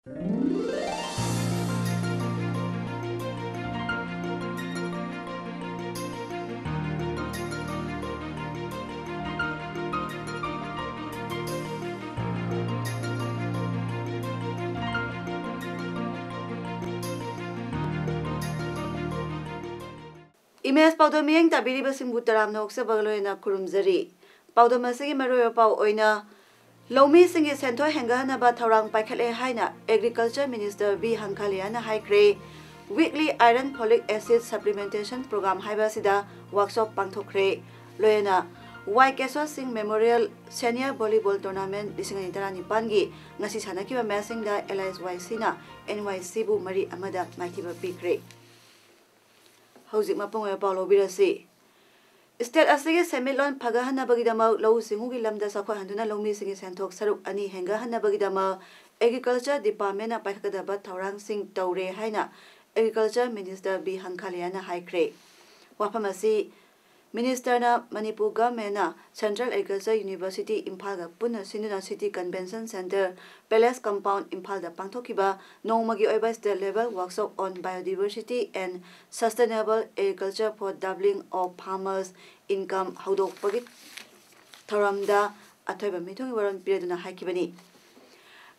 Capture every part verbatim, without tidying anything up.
Image ꯄꯥꯎꯗꯝ ꯃꯤꯠꯌꯦꯡ ꯇꯥꯕꯤꯔꯤꯕꯁꯤꯡꯕꯨ ꯇꯔꯥꯝꯅ ꯑꯣꯛꯆꯕꯒ ꯂꯣꯏꯅꯅ ꯈꯨꯔꯨꯝꯖꯔꯤ꯫ ꯄꯥꯎꯗꯝ ꯑꯁꯤꯒꯤ ꯃꯔꯨꯑꯣꯏꯕ ꯄꯥꯎ ꯑꯣꯏꯅ, ꯂꯧꯃꯤꯁꯤꯡꯒꯤ ꯁꯦꯟꯊꯣꯛ ꯍꯦꯟꯒꯠꯍꯟꯅꯕ ꯊꯧꯔꯥꯡ ꯄꯥꯏꯈꯠꯂꯦ ꯍꯥꯏꯅ Agriculture Minister ꯕꯤ ꯍꯪꯈꯥꯂꯤꯌꯥꯅ ꯍꯥꯏꯈ꯭ꯔꯦ꯫ Weekly Iron Folic Acid Supplementation Program ꯍꯥꯏꯕ ꯑꯁꯤꯗ workshop ꯄꯥꯡꯊꯣꯛꯈ꯭ꯔꯦ꯫ ꯂꯣꯏꯅꯅ ꯋꯥꯏ ꯀꯦꯁꯣ ꯁꯤꯡ Memorial Senior Volleyball Tournament ꯂꯤꯁꯤꯡ ꯑꯅꯤ ꯇꯔꯥꯅꯤꯄꯥꯟꯒꯤ ꯉꯁꯤ ꯁꯥꯟꯅꯈꯤꯕ ꯃꯦꯆꯁꯤꯡꯗ ꯑꯦꯜ ꯑꯥꯏ ꯋꯥꯏ ꯁꯤꯅ ꯑꯦꯟ ꯋꯥꯏ ꯁꯤꯕꯨ ꯃꯔꯤ ꯑꯃꯗ ꯃꯥꯏꯊꯤꯕ ꯄꯤꯈ꯭ꯔꯦ꯫ ꯍꯧꯖꯤꯛ ꯃꯄꯨꯡ ꯑꯣꯏꯕ ꯄꯥꯎ ꯂꯧꯕꯤꯔꯁꯤ꯫ State ꯑꯁꯤꯒꯤ ꯁꯦꯟꯃꯤꯠꯂꯣꯟ ꯐꯒꯠꯍꯟꯅꯕꯒꯤꯗꯃꯛ ꯂꯧꯎ ꯁꯤꯡꯎꯒꯤ ꯂꯝꯗ ꯆꯥꯎꯈꯠꯍꯟꯗꯨꯅ ꯂꯧꯃꯤꯁꯤꯡꯒꯤ ꯁꯦꯟꯊꯣꯛ ꯁꯔꯨꯛ ꯑꯅꯤ ꯍꯦꯟꯒꯠꯍꯟꯅꯕꯒꯤꯗꯃꯛ Agriculture Departmentꯅ ꯄꯥꯏꯈꯠꯀꯗꯕ ꯊꯧꯔꯥꯡꯁꯤꯡ ꯇꯧꯔꯦ ꯍꯥꯏꯅ Agriculture Minister ꯕꯤ ꯍꯪꯈꯥꯂꯤꯌꯥꯅ ꯍꯥꯏꯈ꯭ꯔꯦ꯫ ꯋꯥꯐꯝ ꯑꯁꯤ Ministerꯅ ꯃꯅꯤꯄꯨꯔ Governmentꯅ Central Agriculture University ꯏꯝꯐꯥꯜꯒ ꯄꯨꯟꯅ ꯁꯤꯟꯗꯨꯅ City Convention Centre, Palace Compound ꯏꯝꯐꯥꯜꯗ ꯄꯥꯡꯊꯣꯛꯈꯤꯕ ꯅꯣꯡꯃꯒꯤ ꯑꯣꯏꯕ State Level Workshop on Biodiversity and Sustainable Agriculture for Doubling of Farmers' Income ꯍꯧꯗꯣꯛꯄꯒꯤ ꯊꯧꯔꯝꯗ ꯑꯊꯣꯏꯕ ꯃꯤꯊꯨꯡꯒꯤ ꯋꯥꯔꯣꯜ ꯄꯤꯔꯗꯨꯅ ꯍꯥꯏꯈꯤꯕꯅꯤ꯫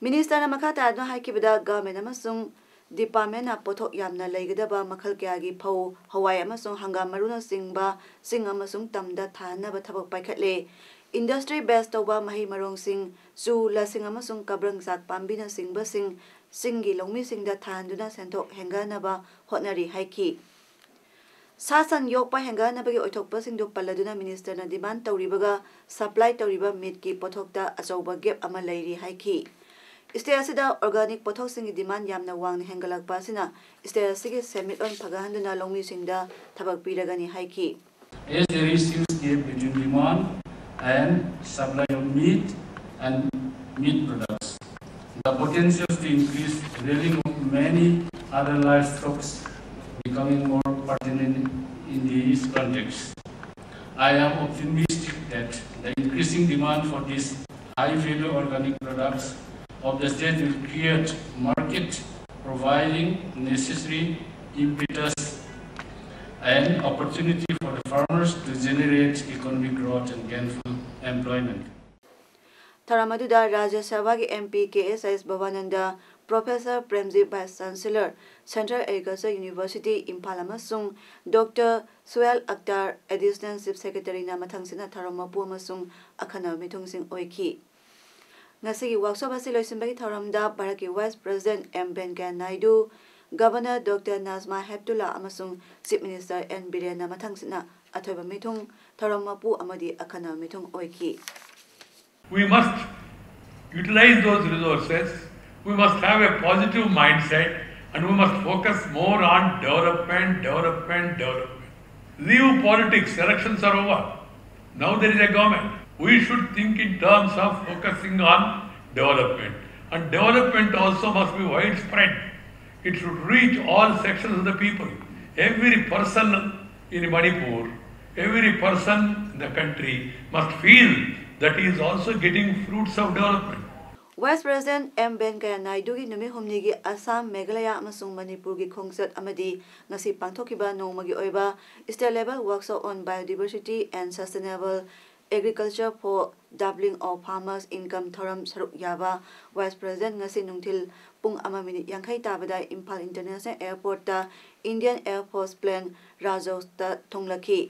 Ministerꯅ ꯃꯈꯥ ꯇꯥꯗꯨꯅ ꯍꯥꯏꯈꯤꯕꯗ, Government ꯑꯃꯁꯨꯡ Departmentꯅ ꯄꯣꯠꯊꯣꯛ ꯌꯥꯝꯅ ꯂꯩꯒꯗꯕ ꯃꯈꯜ ꯀꯌꯥꯒꯤ ꯐꯧ, ꯍꯋꯥꯏ ꯑꯃꯁꯨꯡ ꯍꯪꯒꯥꯝ ꯃꯔꯨꯅꯆꯤꯡꯕ ꯆꯤꯡ ꯑꯃꯁꯨꯡ ꯇꯝꯗ ꯊꯥꯍꯟꯅꯕ ꯊꯕꯛ ꯄꯥꯏꯈꯠꯂꯦ꯫ Industry base ꯇꯧꯕ ꯃꯍꯩ ꯃꯔꯣꯡꯁꯤꯡ, ꯆꯨ, ꯂꯁꯤꯡ ꯑꯃꯁꯨꯡ ꯀꯕ꯭ꯔꯪꯆꯥꯛ ꯄꯥꯝꯕꯤꯅꯆꯤꯡꯕꯁꯤꯡ ꯆꯤꯡꯒꯤ ꯂꯧꯃꯤꯁꯤꯡꯗ ꯊꯥꯍꯟꯗꯨꯅ ꯁꯦꯟꯊꯣꯛ ꯍꯦꯟꯒꯠꯅꯕ ꯍꯣꯠꯅꯔꯤ ꯍꯥꯏꯈꯤ꯫ ꯁꯥ ꯁꯟ ꯌꯣꯛꯄ ꯍꯦꯟꯒꯠꯍꯟꯅꯕꯒꯤ ꯑꯣꯏꯊꯣꯛꯄꯁꯤꯡꯗꯨ ꯄꯜꯂꯗꯨꯅ Ministerꯅ demand ꯇꯧꯔꯤꯕꯒ supply ꯇꯧꯔꯤꯕ meatꯀꯤ ꯄꯣꯠꯊꯣꯛꯇ ꯑꯆꯧꯕ gap ꯑꯃ ꯂꯩꯔꯤ ꯍꯥꯏꯈꯤ꯫ State ꯑꯁꯤꯗ organic ꯄꯣꯠꯊꯣꯛꯁꯤꯡꯒꯤ demand ꯌꯥꯝꯅ ꯋꯥꯡꯅ ꯍꯦꯟꯒꯠꯂꯛꯄ ꯑꯁꯤꯅ state ꯑꯁꯤꯒꯤ ꯁꯦꯟꯃꯤꯠꯂꯣꯟ ꯐꯒꯠꯍꯟꯗꯨꯅ ꯂꯧꯃꯤꯁꯤꯡꯗ ꯊꯕꯛ ꯄꯤꯔꯒꯅꯤ ꯍꯥꯏꯈꯤ꯫ As there is huge gap between demand and supply of meat and meat products, the potential to increase rearing of many other livestock becoming more pertinent in this context. I am optimistic that the increasing demand for these high-value organic products of the state will create market, providing necessary impetus and opportunity for the farmers to generate economic growth and gainful employment. ꯊꯧꯔꯝ ꯑꯗꯨꯗ ꯔꯥꯖ꯭ꯌ ꯁꯚꯥꯒꯤ M P K S S ꯕꯕꯥꯅꯟꯗ, Professor Premjit, Vice Chancellor, Central Agriculture University, Imphal ꯑꯃꯁꯨꯡ Doctor Suhel Akhtar, Additional Chief Secretaryꯅ ꯃꯊꯪꯁꯤꯠꯅ ꯊꯧꯔꯝ ꯃꯄꯨ ꯑꯃꯁꯨꯡ ꯑꯈꯟꯅꯕ ꯃꯤꯊꯨꯡꯁꯤꯡ ꯑꯣꯏꯈꯤ꯫ ꯉꯁꯤꯒꯤ workshop ꯑꯁꯤ ꯂꯣꯏꯁꯤꯟꯕꯒꯤ ꯊꯧꯔꯝꯗ ꯚꯥꯔꯠꯀꯤ Vice President M ꯚꯦꯡꯀꯌꯥ Naidu, Governor Doctor ꯅꯥꯖꯃꯥ ꯍꯦꯞꯇꯨꯂꯥ ꯑꯃꯁꯨꯡ Chief Minister N ꯕꯤꯔꯦꯟꯅ ꯃꯊꯪꯁꯤꯠꯅ ꯑꯊꯣꯏꯕ ꯃꯤꯊꯨꯡ, ꯊꯧꯔꯝ ꯃꯄꯨ ꯑꯃꯗꯤ ꯑꯈꯟꯅꯕ ꯃꯤꯊꯨꯡ ꯑꯣꯏꯈꯤ꯫ We must utilize those resources, we must have a positive mindset, and we must focus more on development, development, development. Leave politics, elections are over. Now there is a government. We should think in terms of focusing on development. And development also must be widespread. It should reach all sections of the people. Every person in Manipur, every person in the country must feel that he is also getting fruits of development. Vice President M ꯚꯦꯡꯀꯌꯥ ꯅꯥꯏꯗꯨꯒꯤ ꯅꯨꯃꯤꯠ ꯍꯨꯝꯅꯤꯒꯤ ꯑꯁꯥꯝ, ꯃꯦꯘꯥꯂꯌꯥ ꯑꯃꯁꯨꯡ ꯃꯅꯤꯄꯨꯔꯒꯤ ꯈꯣꯡꯆꯠ ꯑꯃꯗꯤ ꯉꯁꯤ ꯄꯥꯡꯊꯣꯛꯈꯤꯕ ꯅꯣꯡꯃꯒꯤ ꯑꯣꯏꯕ State Level Workshop on Biodiversity and Sustainable Agriculture for Doubling of Farmers' Income ꯊꯧꯔꯝ ꯁꯔꯨꯛ ꯌꯥꯕ Vice President ꯉꯁꯤ ꯅꯨꯡꯊꯤꯜ ꯄꯨꯡ ꯑꯃ ꯃꯤꯅꯤꯠ ꯌꯥꯡꯈꯩ ꯇꯥꯕꯗ Imphal International Airportꯇ Indian Air Force Plane ꯔꯥꯖꯧꯁꯇ ꯊꯨꯡꯂꯈꯤ꯫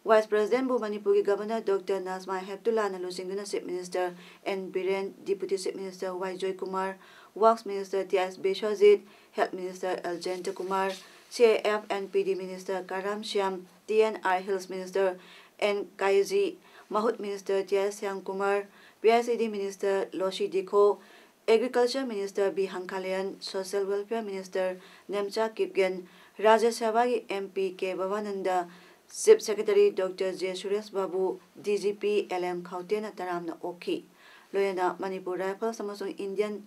Vice Presidentꯕꯨ ꯃꯅꯤꯄꯨꯔꯒꯤ Governor Doctor ꯅꯥꯖꯃꯥ ꯍꯦꯞꯇꯨꯂꯥꯅ ꯂꯨꯆꯤꯡꯗꯨꯅ Chief Minister N Biren, Deputy Chief Minister Y Joykumar, Works Minister T I Biswajit, Health Minister L Jayantakumar, C I F and P D Minister Karam Shyam, T N R Hills Minister N Kaiji, ꯃꯍꯨꯠ Minister T I Shyamkumar, P I C D Minister Losii Dikho, Agriculture Minister B Hangkhalen, Social Welfare Minister Nemcha Kipgen, Rajya ꯁꯚꯥꯒꯤ M P K Babananda, Chief Secretary Doctor J Suresh Babu, D G P L M ꯈꯥꯎꯇꯦꯅ ꯇꯔꯥꯝꯅ ꯑꯣꯛꯈꯤ꯫ ꯂꯣꯏꯅꯅ Manipur Rifles ꯑꯃꯁꯨꯡ Indian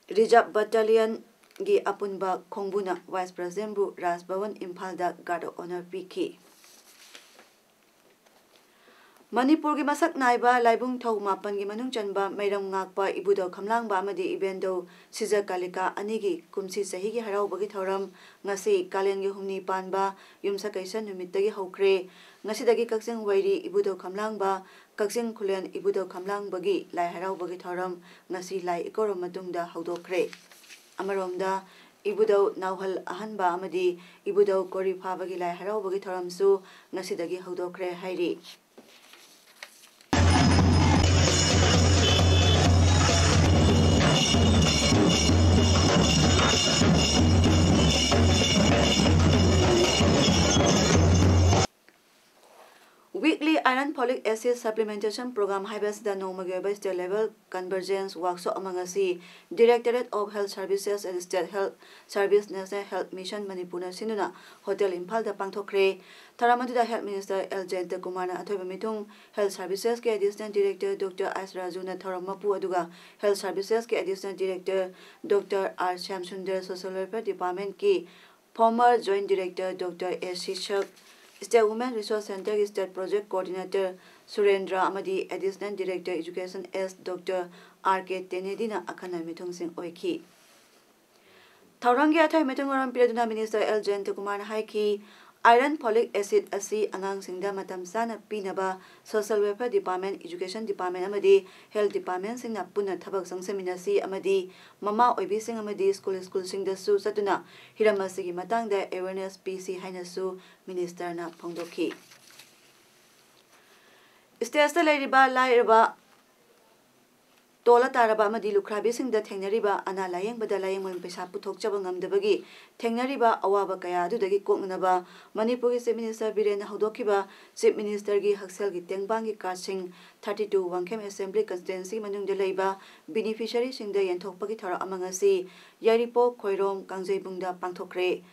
Reserve Battalionꯒꯤ ꯑꯄꯨꯟꯕ ꯈꯣꯡꯕꯨꯅ Vice Presidentꯕꯨ ꯔꯥꯖ ꯚꯋꯟ ꯏꯝꯐꯥꯜꯗ Guard of Honour ꯄꯤꯈꯤ꯫ ꯃꯅꯤꯄꯨꯔꯒꯤ ꯃꯁꯛ ꯅꯥꯏꯕ ꯂꯥꯏꯕꯨꯡ ꯊꯧ ꯃꯥꯄꯟꯒꯤ ꯃꯅꯨꯡ ꯆꯟꯕ ꯃꯩꯔꯝ ꯉꯥꯛꯄ ꯏꯕꯨꯙꯧ ꯈꯝꯂꯥꯡꯕ ꯑꯃꯗꯤ ꯏꯕꯦꯟꯙꯧ ꯁꯤꯖ ꯀꯥꯂꯤꯀꯥ ꯑꯅꯤꯒꯤ ꯀꯨꯝꯁꯤ ꯆꯍꯤꯒꯤ ꯍꯔꯥꯎꯕꯒꯤ ꯊꯧꯔꯝ ꯉꯁꯤ ꯀꯥꯂꯦꯟꯒꯤ ꯍꯨꯝꯅꯤ ꯄꯥꯟꯕ ꯌꯨꯝꯁꯀꯩꯁ ꯅꯨꯃꯤꯠꯇꯒꯤ ꯍꯧꯈ꯭ꯔꯦ꯫ ꯉꯁꯤꯗꯒꯤ ꯀꯛꯆꯤꯡ ꯋꯥꯏꯔꯤ ꯏꯕꯨꯙꯧ ꯈꯝꯂꯥꯡꯕ, ꯀꯛꯆꯤꯡ ꯈꯨꯂꯦꯟ ꯏꯕꯨꯙꯧ ꯈꯝꯂꯥꯡꯕꯒꯤ ꯂꯥꯏ ꯍꯔꯥꯎꯕꯒꯤ ꯊꯧꯔꯝ ꯉꯁꯤ ꯂꯥꯏ ꯏꯀꯧꯔ ꯃꯇꯨꯡꯗ ꯍꯧꯗꯣꯛꯈ꯭ꯔꯦ꯫ ꯑꯃꯔꯣꯝꯗ, ꯏꯕꯨꯙꯧ ꯅꯥꯎꯍꯜ ꯑꯍꯟꯕ ꯑꯃꯗꯤ ꯏꯕꯨꯙꯧ ꯀꯣꯔꯤ ꯐꯥꯕꯒꯤ ꯂꯥꯏ ꯍꯔꯥꯎꯕꯒꯤ ꯊꯧꯔꯝꯁꯨ ꯉꯁꯤꯗꯒꯤ ꯍꯧꯗꯣꯛꯈ꯭ꯔꯦ ꯍꯥꯏꯔꯤ꯫ Weekly Iron Folic Acid Supplementation Program ꯍꯥꯏꯕꯁꯤꯗ ꯅꯣꯡꯃꯒꯤ ꯑꯣꯏꯕ State Level Convergence Workshop ꯑꯃ ꯉꯁꯤ Directorate of Health Services and State Health Service National Health Mission ꯃꯅꯤꯄꯨꯔꯅ ꯁꯤꯟꯗꯨꯅ ꯍꯣꯇꯦꯜ ꯏꯝꯐꯥꯜꯗ ꯄꯥꯡꯊꯣꯛꯈ꯭ꯔꯦ꯫ ꯊꯧꯔꯝ ꯑꯗꯨꯗ Health Minister ꯑꯦꯜ ꯖꯌꯟꯇ ꯀꯨꯃꯥꯔꯅ ꯑꯊꯣꯏꯕ ꯃꯤꯊꯨꯡ, Health Servicesꯀꯤ Additional Director Doctor ꯑꯥꯏꯁ ꯔꯥꯖꯨꯅ ꯊꯧꯔꯝ ꯃꯄꯨ, ꯑꯗꯨꯒ Health Servicesꯀꯤ Additional Director Doctor R Shyamsunder, Social Welfare Departmentꯀꯤ former Joint Director Doctor A Sisak, State Women Resource Centreꯒꯤ State Project Coordinator ꯁꯨꯔꯦꯟꯗ꯭ꯔ ꯑꯃꯗꯤ Additional Director Education S doctor R K ꯇꯦꯅꯦꯗꯤꯅ ꯑꯈꯟꯅꯕ ꯃꯤꯊꯨꯡꯁꯤꯡ ꯑꯣꯏꯈꯤ꯫ ꯊꯧꯔꯝꯒꯤ ꯑꯊꯣꯏ ꯃꯤꯊꯨꯡ ꯋꯥꯔꯣꯜ ꯄꯤꯔꯗꯨꯅ Minister ꯑꯦꯜ ꯖꯌꯟꯇ ꯀꯨꯃꯥꯔꯅ ꯍꯥꯏꯈꯤ, Iron Folic Acid ꯑꯁꯤ ꯑꯉꯥꯡꯁꯤꯡꯗ ꯃꯇꯝ ꯆꯥꯅ ꯄꯤꯅꯕ Social Welfare Department, Education Department ꯑꯃꯗꯤ Health Departmentꯁꯤꯡꯅ ꯄꯨꯟꯅ ꯊꯕꯛ ꯆꯪꯁꯤꯟꯃꯤꯟꯅꯁꯤ ꯑꯃꯗꯤ ꯃꯃꯥ ꯑꯣꯏꯕꯤꯁꯤꯡ ꯑꯃꯗꯤ ꯁ꯭ꯀꯨꯜ, ꯁ꯭ꯀꯨꯜꯁꯤꯡꯗꯁꯨ ꯆꯠꯇꯨꯅ ꯍꯤꯔꯝ ꯑꯁꯤꯒꯤ ꯃꯇꯥꯡꯗ awareness ꯄꯤꯁꯤ ꯍꯥꯏꯅꯁꯨ Ministerꯅ ꯐꯣꯡꯗꯣꯛꯈꯤ꯫ Stateꯇ ꯂꯩꯔꯤꯕ ꯂꯥꯏꯔꯕ, ꯇꯣꯜꯂ ꯇꯥꯔꯕ ꯑꯃꯗꯤ ꯂꯨꯈ꯭ꯔꯥꯕꯤꯁꯤꯡꯗ ꯊꯦꯡꯅꯔꯤꯕ ꯑꯅꯥ ꯂꯥꯌꯦꯡꯕꯗ ꯂꯥꯌꯦꯡꯕꯝ ꯄꯩꯁꯥ ꯄꯨꯊꯣꯛꯆꯕ ꯉꯝꯗꯕꯒꯤ ꯊꯦꯡꯅꯔꯤꯕ ꯑꯋꯥꯕ ꯀꯌꯥ ꯑꯗꯨꯗꯒꯤ ꯀꯣꯛꯅꯅꯕ ꯃꯅꯤꯄꯨꯔꯒꯤ Chief Minister ꯕꯤꯔꯦꯟꯅ ꯍꯧꯗꯣꯛꯈꯤꯕ Chief Ministerꯒꯤ ꯍꯛꯁꯦꯜꯒꯤ ꯇꯦꯡꯕꯥꯡꯒꯤ cardꯁꯤꯡ thirty two ꯋꯥꯡꯈꯦꯝ Assembly Constituencyꯒꯤ ꯃꯅꯨꯡꯗ ꯂꯩꯕ beneficiaryꯁꯤꯡꯗ ꯌꯦꯟꯊꯣꯛꯄꯒꯤ ꯊꯧꯔꯝ ꯑꯃ ꯉꯁꯤ ꯌꯥꯏꯔꯤꯄꯣꯛ, Khoirom, ꯀꯥꯡꯖꯩꯕꯨꯡꯗ ꯄꯥꯡꯊꯣꯛꯈ꯭ꯔꯦ꯫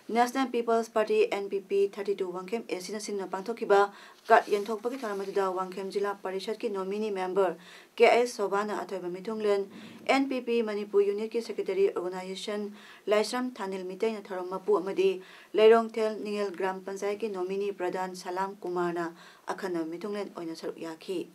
National People's Party, N P P, thirty two Wangkhem A C ꯅ ꯁꯤꯟꯗꯨꯅ ꯄꯥꯡꯊꯣꯛꯈꯤꯕ card ꯌꯦꯟꯊꯣꯛꯄꯒꯤ ꯊꯧꯔꯝ ꯑꯗꯨꯗ ꯋꯥꯡꯈꯦꯝ ꯖꯤꯂꯥ ꯄꯔꯤꯁꯠꯀꯤ nominee member K S ꯁꯣꯚꯥꯅ ꯑꯊꯣꯏꯕ ꯃꯤꯊꯨꯡꯂꯦꯟ, N P P Manipur unit ꯀꯤ secretary organization ꯂꯥꯏꯁ꯭ꯔꯝ ꯊꯥꯅꯤꯜ ꯃꯤꯇꯩꯅ ꯊꯧꯔꯝ ꯃꯄꯨ ꯑꯃꯗꯤ ꯂꯩꯔꯣꯡꯊꯦꯜ ꯅꯤꯉꯦꯜ ꯒ꯭ꯔꯥꯝ ꯄꯟꯆꯥꯌꯠꯀꯤ nominee ꯄ꯭ꯔꯙꯥꯟ ꯁꯂꯥꯝ ꯀꯨꯃꯥꯔꯅ ꯑꯈꯟꯅꯕ ꯃꯤꯊꯨꯡꯂꯦꯟ ꯑꯣꯏꯅ ꯁꯔꯨꯛ ꯌꯥꯈꯤ꯫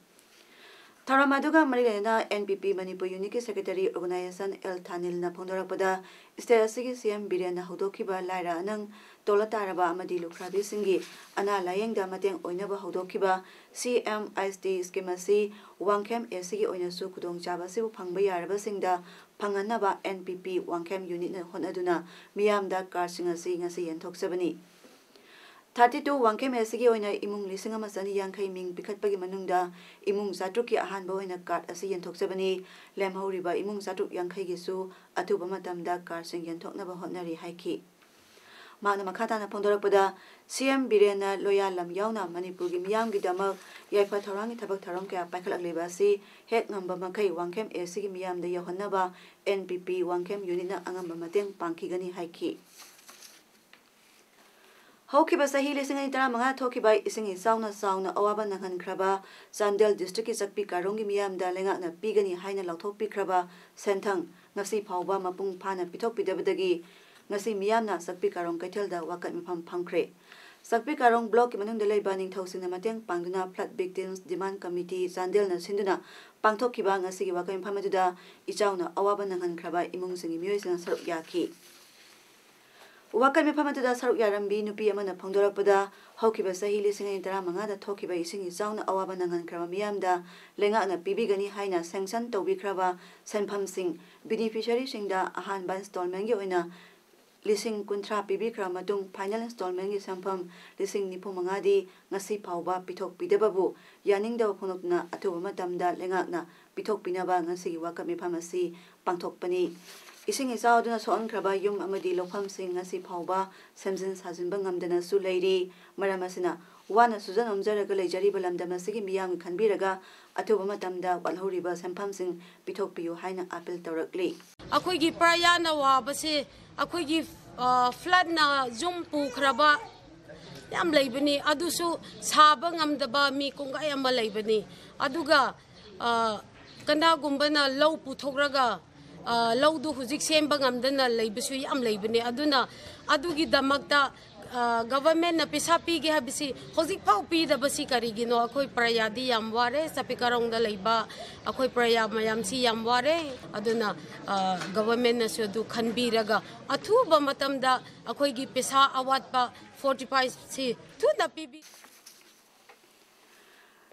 ꯊꯧꯔꯝ ꯑꯗꯨꯒ ꯃꯔꯤ ꯂꯩꯅꯅ N P P Manipur unit ꯀꯤ secretary organization L ꯊꯥꯅꯤꯜꯅ ꯐꯣꯡꯗꯣꯔꯛꯄꯗ, state ꯑꯁꯤꯒꯤ C M ꯕꯤꯔꯦꯟꯅ ꯍꯧꯗꯣꯛꯈꯤꯕ ꯂꯥꯏꯔ ꯑꯅꯪ, ꯇꯣꯜꯂ ꯇꯥꯔꯕ ꯑꯃꯗꯤ ꯂꯨꯈ꯭ꯔꯥꯕꯤꯁꯤꯡꯒꯤ ꯑꯅꯥ ꯂꯥꯌꯦꯡꯗ ꯃꯇꯦꯡ ꯑꯣꯏꯅꯕ ꯍꯧꯗꯣꯛꯈꯤꯕ C M I S T scheme ꯑꯁꯤ ꯋꯥꯡꯈꯦꯝ A C ꯒꯤ ꯑꯣꯏꯅꯁꯨ ꯈꯨꯗꯣꯡꯆꯥꯕ ꯑꯁꯤꯕꯨ ꯐꯪꯕ ꯌꯥꯔꯕꯁꯤꯡꯗ ꯐꯪꯍꯟꯅꯕ N P P Wangkhem unit ꯅ ꯍꯣꯠꯅꯗꯨꯅ ꯃꯤꯌꯥꯝꯗ card ꯁꯤꯡ ꯑꯁꯤ ꯉꯁꯤ ꯌꯦꯟꯊꯣꯛꯆꯕꯅꯤ꯫ Thirty two Wangkhem A C ꯒꯤ ꯑꯣꯏꯅ ꯏꯃꯨꯡ ꯂꯤꯁꯤꯡ ꯑꯃ ꯆꯅꯤ ꯌꯥꯡꯈꯩ ꯃꯤꯡ ꯄꯤꯈꯠꯄꯒꯤ ꯃꯅꯨꯡꯗ ꯏꯃꯨꯡ ꯆꯥꯇ꯭ꯔꯨꯛꯀꯤ ꯑꯍꯥꯟꯕ ꯑꯣꯏꯅ card ꯑꯁꯤ ꯌꯦꯟꯊꯣꯛꯆꯕꯅꯤ꯫ ꯂꯦꯝꯍꯧꯔꯤꯕ ꯏꯃꯨꯡ ꯆꯥꯇ꯭ꯔꯨꯛ ꯌꯥꯡꯈꯩꯒꯤꯁꯨ ꯑꯊꯨꯕ ꯃꯇꯝꯗ card ꯁꯤꯡ ꯌꯦꯟꯊꯣꯛꯅꯕ ꯍꯣꯠꯅꯔꯤ ꯍꯥꯏꯈꯤ꯫ ꯃꯍꯥꯛꯅ ꯃꯈꯥ ꯇꯥꯅ ꯐꯣꯡꯗꯣꯔꯛꯄꯗ, C M ꯕꯤꯔꯦꯟꯅ ꯂꯣꯌꯥ ꯂꯝ ꯌꯥꯎꯅ ꯃꯅꯤꯄꯨꯔꯒꯤ ꯃꯤꯌꯥꯝꯒꯤꯗꯃꯛ ꯌꯥꯏꯐ ꯊꯧꯔꯥꯡꯒꯤ ꯊꯕꯛ ꯊꯧꯔꯝ ꯀꯌꯥ ꯄꯥꯏꯈꯠꯂꯛꯂꯤꯕ ꯑꯁꯤ ꯍꯦꯛ ꯉꯝꯕ ꯃꯈꯩ ꯋꯥꯡꯈꯦꯝ A C ꯒꯤ ꯃꯤꯌꯥꯝꯗ ꯌꯧꯍꯟꯅꯕ N P P Wangkhem unit ꯅ ꯑꯉꯝꯕ ꯃꯇꯦꯡ ꯄꯥꯡꯈꯤꯒꯅꯤ ꯍꯥꯏꯈꯤ꯫ ꯍꯧꯈꯤꯕ ꯆꯍꯤ ꯂꯤꯁꯤꯡ ꯑꯅꯤ ꯇꯔꯥꯃꯉꯥ ꯊꯣꯛꯈꯤꯕ ꯏꯁꯤꯡ ꯏꯆꯥꯎꯅ ꯆꯥꯎꯅ ꯑꯋꯥꯕ ꯅꯪꯍꯟꯈ꯭ꯔꯕ ꯆꯥꯟꯗꯦꯜ district ꯀꯤ ꯆꯥꯛꯄꯤ ꯀꯥꯔꯣꯡꯒꯤ ꯃꯤꯌꯥꯝꯗ ꯂꯩꯉꯥꯛꯅ ꯄꯤꯒꯅꯤ ꯍꯥꯏꯅ ꯂꯥꯎꯊꯣꯛꯄꯤꯈ꯭ꯔꯕ ꯁꯦꯟꯊꯪ ꯉꯁꯤ ꯐꯥꯎꯕ ꯃꯄꯨꯡ ꯐꯥꯅ ꯄꯤꯊꯣꯛꯄꯤꯗꯕꯗꯒꯤ ꯉꯁꯤ ꯃꯤꯌꯥꯝꯅ ꯆꯥꯛꯄꯤ ꯀꯥꯔꯣꯡ ꯀꯩꯊꯦꯜꯗ ꯋꯥꯀꯠ ꯃꯤꯐꯝ ꯐꯝꯈ꯭ꯔꯦ꯫ ꯆꯥꯛꯄꯤ ꯀꯥꯔꯣꯡ block ꯀꯤ ꯃꯅꯨꯡꯗ ꯂꯩꯕ ꯅꯤꯡꯊꯧꯁꯤꯡꯅ ꯃꯇꯦꯡ ꯄꯥꯡꯗꯨꯅ Flood Victims Demand Committee ꯆꯥꯟꯗꯦꯜꯅ ꯁꯤꯟꯗꯨꯅ ꯄꯥꯡꯊꯣꯛꯈꯤꯕ ꯉꯁꯤꯒꯤ ꯋꯥꯀꯠ ꯃꯤꯐꯝ ꯑꯗꯨꯗ ꯏꯆꯥꯎꯅ ꯑꯋꯥꯕ ꯅꯪꯍꯟꯈ꯭ꯔꯕ ꯏꯃꯨꯡꯁꯤꯡꯒꯤ ꯃꯤꯑꯣꯏꯁꯤꯡꯅ ꯁꯔꯨꯛ ꯌꯥꯈꯤ꯫ ꯋꯥꯀꯠ ꯃꯤꯐꯝ ꯑꯗꯨꯗ ꯁꯔꯨꯛ ꯌꯥꯔꯝꯕꯤ ꯅꯨꯄꯤ ꯑꯃꯅ ꯐꯣꯡꯗꯣꯔꯛꯄꯗ, ꯍꯧꯈꯤꯕ ꯆꯍꯤ ꯂꯤꯁꯤꯡ ꯑꯅꯤ ꯇꯔꯥꯃꯉꯥꯗ ꯊꯣꯛꯈꯤꯕ ꯏꯁꯤꯡ ꯏꯆꯥꯎꯅ ꯑꯋꯥꯕ ꯅꯪꯍꯟꯈ꯭ꯔꯕ ꯃꯤꯌꯥꯝꯗ ꯂꯩꯉꯥꯛꯅ ꯄꯤꯕꯤꯒꯅꯤ ꯍꯥꯏꯅ sanction ꯇꯧꯕꯤꯈ꯭ꯔꯕ ꯁꯦꯟꯐꯝꯁꯤꯡ beneficiary ꯁꯤꯡꯗ ꯑꯍꯥꯟꯕ installment ꯀꯤ ꯑꯣꯏꯅ ꯂꯤꯁꯤꯡ ꯀꯨꯟꯊ꯭ꯔꯥ ꯄꯤꯕꯤꯈ꯭ꯔ ꯃꯇꯨꯡ, final installment ꯀꯤ ꯁꯦꯟꯐꯝ ꯂꯤꯁꯤꯡ ꯅꯤꯐꯨ ꯃꯉꯥꯗꯤ ꯉꯁꯤ ꯐꯥꯎꯕ ꯄꯤꯊꯣꯛꯄꯤꯗꯕꯕꯨ ꯌꯥꯅꯤꯡꯗꯕ ꯐꯣꯡꯗꯣꯛꯇꯨꯅ ꯑꯊꯨꯕ ꯃꯇꯝꯗ ꯂꯩꯉꯥꯛꯅ ꯄꯤꯊꯣꯛꯄꯤꯅꯕ ꯉꯁꯤꯒꯤ ꯋꯥꯀꯠ ꯃꯤꯐꯝ ꯑꯁꯤ ꯄꯥꯡꯊꯣꯛꯄꯅꯤ꯫ ꯏꯁꯤꯡ ꯏꯆꯥꯎ ꯑꯗꯨꯅ ꯁꯣꯛꯍꯟꯈ꯭ꯔꯕ ꯌꯨꯝ ꯑꯃꯗꯤ ꯂꯧꯐꯝꯁꯤꯡ ꯉꯁꯤ ꯐꯥꯎꯕ ꯁꯦꯝꯖꯤꯟ ꯁꯥꯖꯤꯟꯕ ꯉꯝꯗꯅꯁꯨ ꯂꯩꯔꯤ꯫ ꯃꯔꯝ ꯑꯁꯤꯅ, ꯋꯥꯅ ꯁꯨꯖ ꯅꯣꯝꯖꯔꯒ ꯂꯩꯖꯔꯤꯕ ꯂꯝꯗꯝ ꯑꯁꯤꯒꯤ ꯃꯤꯌꯥꯝꯒꯤ ꯈꯟꯕꯤꯔꯒ ꯑꯊꯨꯕ ꯃꯇꯝꯗ ꯋꯥꯠꯍꯧꯔꯤꯕ ꯁꯦꯟꯐꯝꯁꯤꯡ ꯄꯤꯊꯣꯛꯄꯤꯌꯨ ꯍꯥꯏꯅ appeal ꯇꯧꯔꯛꯂꯤ꯫ ꯑꯩꯈꯣꯏꯒꯤ ꯄ꯭ꯔꯖꯥꯅ ꯋꯥꯕꯁꯦ ꯑꯩꯈꯣꯏꯒꯤ ꯐ꯭ꯂꯠꯅ ꯌꯨꯝ ꯄꯨꯈ꯭ꯔꯕ ꯌꯥꯝ ꯂꯩꯕꯅꯤ꯫ ꯑꯗꯨꯁꯨ ꯁꯥꯕ ꯉꯝꯗꯕ ꯃꯤ ꯀꯣꯡꯒꯥꯏ ꯑꯃ ꯂꯩꯕꯅꯤ꯫ ꯑꯗꯨꯒ ꯀꯅꯥꯒꯨꯝꯕꯅ ꯂꯧ ꯄꯨꯊꯣꯛꯂꯒ ꯂꯧꯗꯨ ꯍꯧꯖꯤꯛ ꯁꯦꯝꯕ ꯉꯝꯗꯅ ꯂꯩꯕꯁꯨ ꯌꯥꯝ ꯂꯩꯕꯅꯤ꯫ ꯑꯗꯨꯅ ꯑꯗꯨꯒꯤꯗꯃꯛꯇ ꯒꯚꯔꯟꯃꯦꯟꯠꯅ ꯄꯩꯁꯥ ꯄꯤꯒꯦ ꯍꯥꯏꯕꯁꯤ ꯍꯧꯖꯤꯛꯐꯥꯎ ꯄꯤꯗꯕꯁꯤ ꯀꯔꯤꯒꯤꯅꯣ? ꯑꯩꯈꯣꯏ ꯄ꯭ꯔꯌꯥꯗꯤ ꯌꯥꯝ ꯋꯥꯔꯦ, ꯆꯥꯄꯤꯀꯥꯔꯣꯡꯗ ꯂꯩꯕ ꯑꯩꯈꯣꯏ ꯄ꯭ꯔꯌꯥ ꯃꯌꯥꯝꯁꯤ ꯌꯥꯝ ꯋꯥꯔꯦ꯫ ꯑꯗꯨꯅ ꯒꯚꯔꯟꯃꯦꯟꯠꯅꯁꯨ ꯑꯗꯨ ꯈꯟꯕꯤꯔꯒ ꯑꯊꯨꯕ ꯃꯇꯝꯗ ꯑꯩꯈꯣꯏꯒꯤ ꯄꯩꯁꯥ ꯑꯋꯥꯠꯄ ꯐꯣꯔꯇꯤ ꯐꯥꯏꯚꯁꯤ ꯊꯨꯅ ꯄꯤꯕꯤ꯫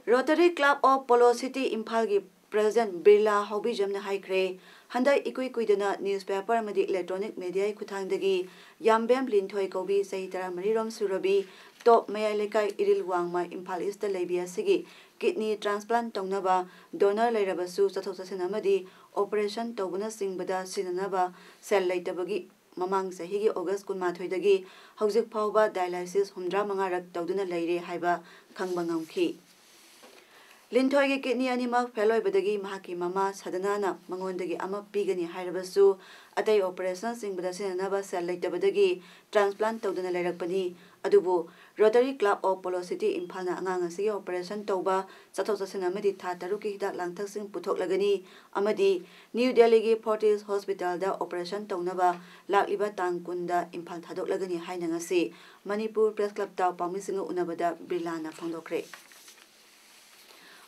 Rotary Club of Polo City ꯏꯝꯐꯥꯜꯒꯤ ꯄ꯭ꯔꯦꯁꯤꯗꯦꯟꯠ ꯕꯤꯔꯂꯥ ꯍꯥꯎꯕꯤꯖꯝꯅ ꯍꯥꯏꯈ꯭ꯔꯦ, ꯍꯟꯗꯛ ꯏꯀꯨꯏ ꯀꯨꯏꯗꯅ ꯅ꯭ꯌꯨꯁꯄꯦꯄꯔ ꯑꯃꯗꯤ ꯏꯂꯦꯛꯇ꯭ꯔꯣꯅꯤꯛ ꯃꯦꯗꯤꯌꯥꯒꯤ ꯈꯨꯠꯊꯥꯡꯗꯒꯤ ꯌꯥꯝꯕꯦꯝ ꯂꯤꯟꯊꯣꯏ ꯀꯧꯕꯤ ꯆꯍꯤ ꯇꯔꯥꯃꯔꯤ ꯔꯣꯝ ꯁꯨꯔꯕꯤ, ꯇꯣꯞ ꯃꯌꯥꯏ ꯂꯩꯀꯥꯏ ꯏꯔꯤꯜ ꯋꯥꯡꯃ ꯏꯝꯐꯥꯜ ꯏꯁꯇ ꯂꯩꯕꯤ ꯑꯁꯤꯒꯤ ꯀꯤꯗꯅꯤ ꯇ꯭ꯔꯥꯟꯁꯄ꯭ꯂꯥꯟꯠ ꯇꯧꯅꯕ ꯗꯣꯅꯔ ꯂꯩꯔꯕꯁꯨ ꯆꯠꯊꯣꯛ ꯆꯠꯁꯤꯟ ꯑꯃꯗꯤ ꯑꯣꯄꯔꯦꯁꯟ ꯇꯧꯕꯅꯆꯤꯡꯕꯗ ꯁꯤꯖꯤꯟꯅꯅꯕ ꯁꯦꯜ ꯂꯩꯇꯕꯒꯤ ꯃꯃꯥꯡ ꯆꯍꯤꯒꯤ ꯑꯣꯒꯁ꯭ꯠ ꯀꯨꯟꯃꯥꯊꯣꯏꯗꯒꯤ ꯍꯧꯖꯤꯛ ꯐꯥꯎꯕ ꯗꯥꯏꯂꯥꯏꯁꯤꯁ ꯍꯨꯝꯗ꯭ꯔꯥ ꯃꯉꯥꯔꯛ ꯇꯧꯗꯨꯅ ꯂꯩꯔꯦ ꯍꯥꯏꯕ ꯈꯪꯕ ꯉꯝꯈꯤ꯫ ꯂꯤꯟꯊꯣꯏꯒꯤ ꯀꯤꯗꯅꯤ ꯑꯅꯤꯃꯛ ꯐꯦꯜ ꯑꯣꯏꯕꯗꯒꯤ ꯃꯍꯥꯛꯀꯤ ꯃꯃꯥ ꯁꯗꯅꯥꯅ ꯃꯉꯣꯟꯗꯒꯤ ꯑꯃ ꯄꯤꯒꯅꯤ ꯍꯥꯏꯔꯕꯁꯨ ꯑꯇꯩ ꯑꯣꯄꯔꯦꯁꯟꯅꯆꯤꯡꯕꯗ ꯁꯤꯖꯤꯟꯅꯅꯕ ꯁꯦꯜ ꯂꯩꯇꯕꯗꯒꯤ ꯇ꯭ꯔꯥꯟꯁꯄ꯭ꯂꯥꯟꯠ ꯇꯧꯗꯨꯅ ꯂꯩꯔꯛꯄꯅꯤ꯫ ꯑꯗꯨꯕꯨ Rotary Club of Polo City ꯏꯝꯐꯥꯜꯅ ꯑꯉꯥꯡ ꯑꯁꯤꯒꯤ ꯑꯣꯄꯔꯦꯁꯟ ꯇꯧꯕ, ꯆꯠꯊꯣꯛ ꯆꯠꯁꯤꯟ ꯑꯃꯗꯤ ꯊꯥ ꯇꯔꯨꯛꯀꯤ ꯍꯤꯗꯥꯛ ꯂꯥꯡꯊꯛꯁꯤꯡ ꯄꯨꯊꯣꯛꯂꯒꯅꯤ ꯑꯃꯗꯤ ꯅ꯭ꯌꯨ ꯗꯦꯜꯂꯤꯒꯤ ꯐꯣꯔꯇꯤꯁ ꯍꯣꯁꯄꯤꯇꯥꯜꯗ ꯑꯣꯄꯔꯦꯁꯟ ꯇꯧꯅꯕ ꯂꯥꯛꯂꯤꯕ ꯇꯥꯡ ꯀꯨꯟꯗ ꯏꯝꯐꯥꯜ ꯊꯥꯗꯣꯛꯂꯒꯅꯤ ꯍꯥꯏꯅ ꯉꯁꯤ ꯃꯅꯤꯄꯨꯔ ꯄ꯭ꯔꯦꯁ ꯀ꯭ꯂꯕꯇ ꯄꯥꯎꯃꯤꯁꯤꯡꯒ ꯎꯅꯕꯗ ꯕꯤꯔꯂꯥꯅ ꯐꯣꯡꯗꯣꯛꯈ꯭ꯔꯦ꯫